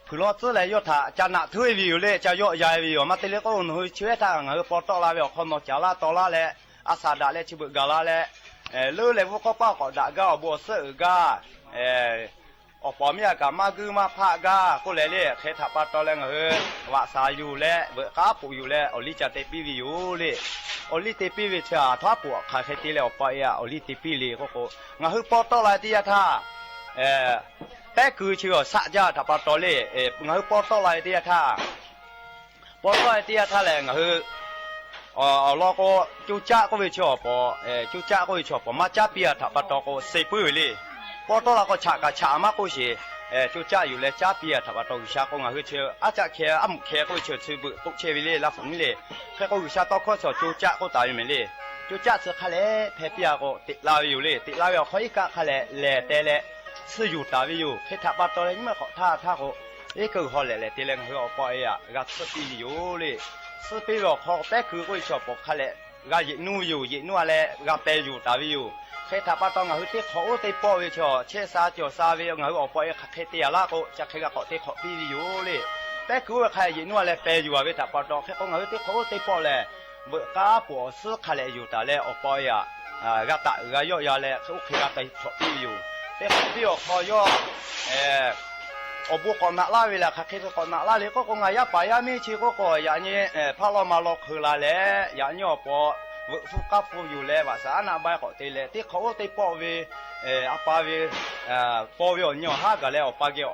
hpui lawˇ tcuhˉ leh yawˇ htaꞈ ca naꞈ htuˉ e ve yoˬ le. Ca yawˆ ya ve yoˬ. Maˇ te le k'o, nawˬ hui chi ve htaˇ ngaˬ hui paw tawˆ la ve awˬ hk'aw nawˬ caˍ laˇ taw laˇ leh, a shaˍ daꞈ leh chi beuꞈ gaˬ la leh, leuˉ leh vuˇ k'awˇ paˇ k'awꞈ daꞈ gaˇ, awˬ bon awˬ suhˉ uiˍ gaˇ, awˬ paw miˇ aꞈ kaꞈ maˇ guiˇ maˇ hpaˆ gaˇ k'oˆ leh le. Hk'e htaꞈ pa taw leh ngaˬ hui vaꞈ shaˍ yuˬ leh veuꞈ k'aˉ poꞈ yuˬ leh awˬ liˇ ca te piˇ ve yoˬ le. Awˬ liˇ te piˇ ve chi aꞈ htaˇ poꞈ hk'aˬ hk'e te leh awˬ paw e aꞈ awˬ liˇ te piˇ le k'oˆ k'o, ngaˬ hui paw tawˆ la ve teˇ yanˇ htaˇ, pehˉ kuiˬ chi awˬ shaˆ jaˇ htaꞈ pa taw le. Ngaˬ hui paw tawˆ la ve teˇ yanˇ htaˇ, paw tawˆ la ve teˇ yanˇ htaˇ lehˬ ngaˬ hui awˬ lawn k'o, co caˆ k'oˆ ve chi awˬ paw, co caˆ k'oˆ ve chi awˬ paw maˇ caˉ piˇ a htaꞈ pa taw k'o, suh puiˉ ve le. Paw tawˆ la k'o chaꞈ kaꞈ chaꞈ maˇ k'oˆ sheˍ, co caˆ yuˬ leh caˉ piˇ a htaꞈ pa taw G'uiˬsha k'o ngaˬ hui chi aˉ caˆ hkeh aˉ mvuhꞈ hkeh k'oˆ ve chi chi beuꞈ k'oˆ chehˇ ve le. Laˇ hpu nyi le. Hk'e k'o G'uiˬsha tawˇ hkawˇ chi co caˆ k'oˆ taˍ ve mehˍ le. Co caˆ chi hk'a leh hpeh piˇ a k'o teꞈ la ve yoˬ le. Teꞈ la ve awˬ hk'aw iˉ kaˆ hk'a leh lehˬ teh leh tsuhˇ yuˬ taˍ ve yoˬ. Hk'e htaꞈ pa taw leh nyi ma hk'awꞈ htaˇ htaˇ k'o, iˉ kaˆ g'uiˬ haw lehˬ lehˬ te leh ngaˬ hui awˬ paw e aꞈ g'a tsuhˇ piˇ ve yoˬ le. Tsuhˇ piˇ ve awˬ hk'aw pehˉ kuiˬ k'oˆ ve chi awˬ paw hk'a leh g'a yeꞈ nuˇ ve yoˬ. Yeꞈ nuˇ a leh g'a peh yuˬ taˍ ve yoˬ. Hk'e htaꞈ pa taw ngaˬ hui teˇ hk'awꞈ oˇ teˇ pawˆ ve chaw chehˇ sha cawˬ sha ve ngaˬ hui awˬ paw e hk'aˬ hk'e te a laˇ k'o, chi hk'e g'a k'awꞈ te hk'awꞈ piˇ ve yoˬ le. Pehˉ kuiˬ oˇ ve hk'a yeꞈ nuˇ a leh peh yuˬ a ve htaꞈ pa taw, hk'e k'o ngaˬ hui teˇ hk'awꞈ oˇ teˇ pawˆ lehˬ, veuꞈ k'aˉ poˬ awˬ suhˉ hk'a leh yuˬ taˍ leh awˬ pa yaꞈ g'a taꞈ uiˍ g'a yawˆ ya leh oˇ hk'e g'a taꞈ hpehꞈ piˇ ve yoˬ. Teˇ hk'awꞈ piˇ awˬ hk'aw yawˇ awˬ bon k'awꞈ naꞈ laˇ ve lehˬ, hk'aˬ hk'e hk'e k'awꞈ naꞈ laˇ le k'oˆ k'o, ngaˬ yaˇ paˍ yaˇ miˇ chi k'oˆ k'o, yaꞈ nyi hpaˇ lawˇ ma law hkeu la leh, yaꞈ nyi awˬ pa veuꞈ hpfuhˇ k'aˉ hpfuhˇ yuˬ leh vaꞈ shaˍ aˉ naˆ ba k'awꞈ te leh, teˇ hk'awꞈ oˇ teˇ pawˆ ve a pa ve paw ve awˬ nyi awˬ haˉ gaˬ leh awˬ pa geh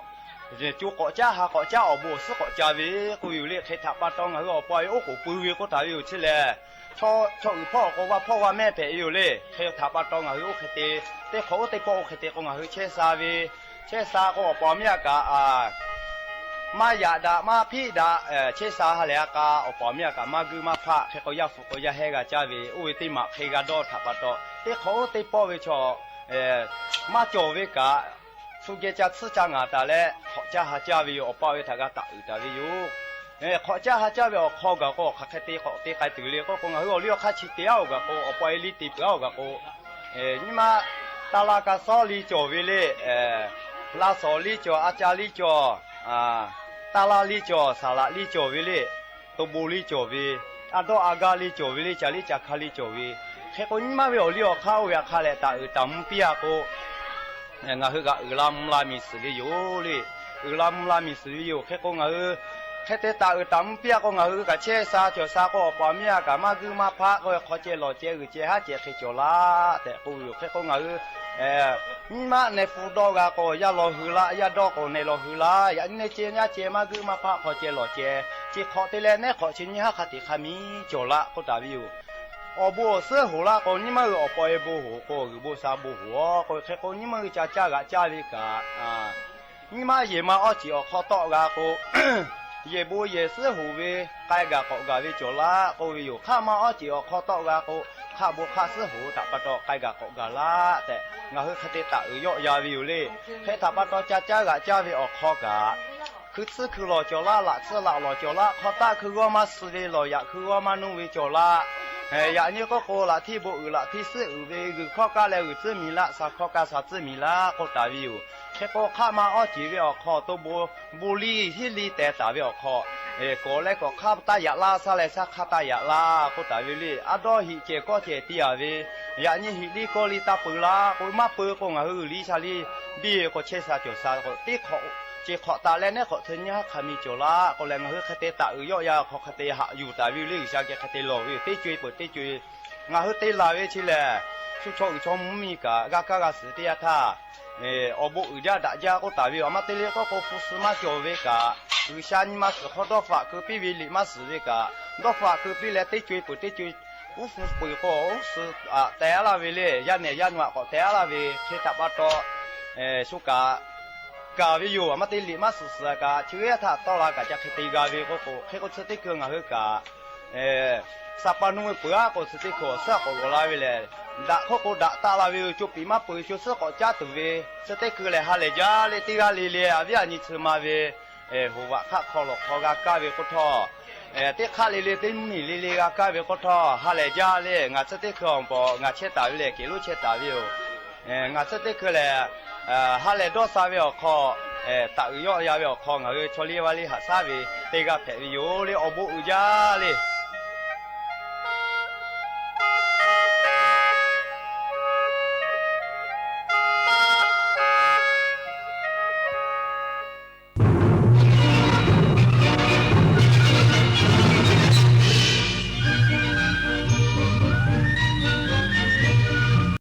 co k'awꞈ caˉ ha k'awꞈ caˉ awˬ bon awˬ suhˉ k'awꞈ ca ve k'oˆ ve yoˬ le. Hk'e htaꞈ pa taw ngaˬ hui awˬ pa ve oˇ k'oˍ pui ve k'oˆ taˍ ve yoˬ chi lehˬ, chaw uiˍ hpawˇ awˬ k'o vaˇ hpawˇ vaˇ mehˇ hpehꞈ ve yoˬ le. Hk'e htaꞈ pa taw ngaˬ hui oˇ hk'e te, teˇ hk'awꞈ oˇ teˇ pawˆ oˇ hk'e te k'o ngaˬ hui chehˇ sha ve, chehˇ sha k'o awˬ pa awˬ miˇ a kaꞈ maˇ yaꞈ daꞈ maˇ hpiˆ daꞈ chehˇ sha ha lehˬ a k'a, awˬ pa awˬ miˇ a kaꞈ maˇ guiˇ maˇ hpaˆ, hk'e k'o yaˇ hpu k'o yaˇ hehˇ g'a caˇ ve, oˇ ve teˇ maˬ hk'e g'a dawˇ htaꞈ pa taw, teˇ hk'awꞈ oˇ teˇ pawˆ ve chaw maˇ cawˬ ve kaꞈ, shu geh ca tsuhˇ ca ngaˍ taˍ leh hk'awꞈ caˇ ha caˇ ve yoˬ. Awˬ pa ve htaꞈ g'a taꞈ uiˍ taˍ ve yoˬ. Hk'awꞈ caˇ ha caˇ ve awˬ hk'aw gaˬ k'o, hk'aˬ hk'e te k'awꞈ te k'ai tuˬ le k'oˆ k'o, ngaˬ hui awˬ liˇ awˬ hk'aˇ chi te aˉ awˬ gaˬ k'o, awˬ pa e liˇ te peuˬ aˉ awˬ gaˬ k'o, nyi ma taˇ laˇ ka sawˉ liˇ cawˬ ve le. Laˇ shawˍ liˇ cawˬ, a ca liˇ cawˬ, taˇ laˇ liˇ cawˬ, saˍ laꞈ liˇ cawˬ ve le. To bon liˇ cawˬ ve, a dawˇ a gaˇ liˇ cawˬ ve le, ca liˇ ca hkaˇ liˇ cawˬ ve. Hk'e k'o nyi ma ve awˬ liˇ awˬ hk'aˇ oˇ ve hk'a lehˬ taꞈ uiˍ taˍ mvuh piˇ a k'o, ngaˬ hui kaꞈ uiˍ la mvuh la miˬ suhˍ ve yoˬ le. Uiˍ la mvuh la miˬ suhˍ ve yoˬ. Hk'e k'o ngaˬ hui hk'e te taꞈ uiˍ taˍ mvuh piˇ a k'o, ngaˬ hui kaꞈ chehˇ sha cawˬ sha k'o, awˬ pa awˬ miˇ a kaꞈ maˇ guiˇ maˇ hpaˆ k'oˆ ve hk'aw ceh lawˬ ceh uiˍ ceh haˉ ceh hk'e cawˬ laˇ tehꞈ k'oˆ ve yoˬ. Hk'e k'o ngaˬ hui nyi ma neh pfuhˇ dawˇ g'a k'o, yaˇ law hui laˇ, yaˇ dawˇ k'o neh law hui laˇ, yaꞈ nyi neh ceh nyaˇ ceh maˇ guiˇ maˇ hpaˆ hk'aw ceh lawˬ ceh, chi hk'awꞈ te leh nehˉ hk'awꞈ chi nyiˇ haˉ hk'a teꞈ hk'a miˬ cawˬ laˇ k'oˆ taˍ ve yoˬ. Awˬ bon awˬ suhˉ hoˍ laˇ k'o, nyi ma hui awˬ pa e bon hoˍ k'o, g'uiˬ bon sha bon hoˍ a k'oˆ ve hk'e k'o, nyi ma hui ca caˇ g'aꞈ caˇ ve kaꞈ, nyi ma yehˬ ma awˇ ceˬ awˬ hk'aw tawˆ g'a k'o, yehˬ bon yehˬ suhˉ hoˍ ve k'ai gaˬ k'awꞈ gaˬ ve cawˬ laˇ k'oˆ ve yoˬ. Hk'aˆ ma awˇ ceˬ awˬ hk'aw tawˆ g'a k'o, hk'aˆ bon hk'aˆ suhˉ hoˍ htaꞈ pa taw k'ai gaˬ k'awꞈ gaˬ laˇ tehꞈ ngaˬ hui hk'e te taꞈ uiˍ yawˆ ya ve yoˬ le. Hk'e htaꞈ pa taw ca caˇ g'aꞈ caˇ ve awˬ hk'aw kaꞈ, hkui tsuhˇ hkui lawˬ cawˬ laˇ, laꞈ tsuhˇ laꞈ lawˬ cawˬ laˇ, hk'aw taˆ hkui g'awˇ maˇ suh ve, lawˬ yaꞈ hkui g'awˇ maˇ nuˇ ve cawˬ laˇ. Yaꞈ nyi k'oˆ k'o, laꞈ htiˇ bon uiˍ laꞈ htiˇ suhˉ uiˍ ve, g'uiˬ hkawˇ kaˇ leh g'uiˬ tcuhˉ miˬ laˇ, sha hkawˇ kaˇ sha tcuhˉ miˬ laˇ k'oˆ taˍ ve yoˬ. Hk'e k'o hk'aˆ ma awˇ ceˬ ve awˬ hk'aw to bon bon liˇ hiˉ liˇ teh taˍ ve awˬ hk'aw, k'awꞈ leh k'awꞈ hk'aˇ taˇ yaꞈ laˇ, shaˉ leh shaˉ hk'aˇ taˇ yaꞈ laˇ k'oˆ taˍ ve le. A dawˇ hiꞈ cehˬ kawˇ cehˬ te yaˍ ve, yaꞈ nyi hiꞈ liˇ kawˇ liˇ taˇ peu laˇ k'o, maˇ peu k'o ngaˬ hui uiˍ liˇ sha liˇ biˇ ve k'o chehˇ sha cawˬ sha k'o, teˇ hk'awꞈ ceˬ hk'awꞈ taˍ leh nehˉ hk'awꞈ tcuh nyi haˉ hk'a miˬ cawˬ laˇ k'oˆ leh, ngaˬ hui hk'e te taꞈ uiˍ yawˆ ya hk'aw hk'e te haꞈ yuˬ taˍ ve yoˬ le. G'uiˬsha geh hk'e te lawˬ ve yoˬ. Teˇ co e peuˬ teˇ co e ngaˬ hui te laˬ ve chi lehˬ, shu chaw uiˍ chaw mvuhˇ miˬ kaꞈ g'a kaˇ g'a suhˍ teˇ yanˇ htaˇ, awˬ bon uiˍ jaˇ daꞈ jaˇ k'oˆ taˍ ve yoˬ. A maˇ te le k'oˆ k'o, hpu suh maˇ cawˬ ve kaꞈ, G'uiˬsha nyi ma suhˍ hk'aw dawˇ faꞈ keu piˇ ve liꞈ maˇ suhˍ ve kaꞈ, dawˇ faꞈ keu piˇ leh teˇ co e peuˬ teˇ co e uˉ hpu peuˬ k'o, uˉ suh aꞈ teh aˉ laˇ ve le. Yaˇ nehˬ yaˇ nu aꞈ k'awꞈ teh aˉ laˇ ve hk'e htaꞈ pa taw, shu kaꞈ gaˬ ve yoˬ. A maˇ te liꞈ maˇ suhˍ suhˍ kaꞈ, chi ve yaˇ htaꞈ tawˆ la kaꞈ ca hk'e te g'a ve k'oˆ k'o, hk'e k'o chi teˇ hkui ngaˬ hui kaꞈ saˍ pa nu ve peuˬ aˉ k'o, chi teˇ hkui awˬ suhˉ k'awꞈ lawˬ la ve lehˬ, daꞈ hk'oˆ k'o daꞈ taˆ la ve yoˬ. Co piˍ maˇ peuˬ co suhˉ k'awꞈ caˉ tuˬ ve, chi teˇ hkui lehˬ ha lehˬ jaˇ le. Teˇ g'aˇ le le a viˉ a nyi chi ma ve hoꞈ vaꞈ hk'aˆ hk'aw lawˬ hk'aw g'a kaˇ ve k'oˆ htawˇ, teˇ hk'aˆ le le teˇ mvuhˇ miˬ le le g'a kaˇ ve k'oˆ htawˇ, ha lehˬ jaˇ le. Ngaˬ chi teˇ hkui awˬ paw ngaˬ chehˇ taˍ ve lehˬ, keꞈ lonˉ chehˇ taˍ ve yoˬ. Ngaˬ chi teˇ hkui lehˬ, ha lehˬ dawˇ sha ve awˬ hk'aw, taꞈ uiˍ yawˆ ya ve awˬ hk'aw ngaˬ hui chaw liˇ vaˇ liˇ haꞈ shaˉ ve teˇ g'aˇ hpehꞈ ve yoˬ le. Awˬ bon uiˍ jaˇ le.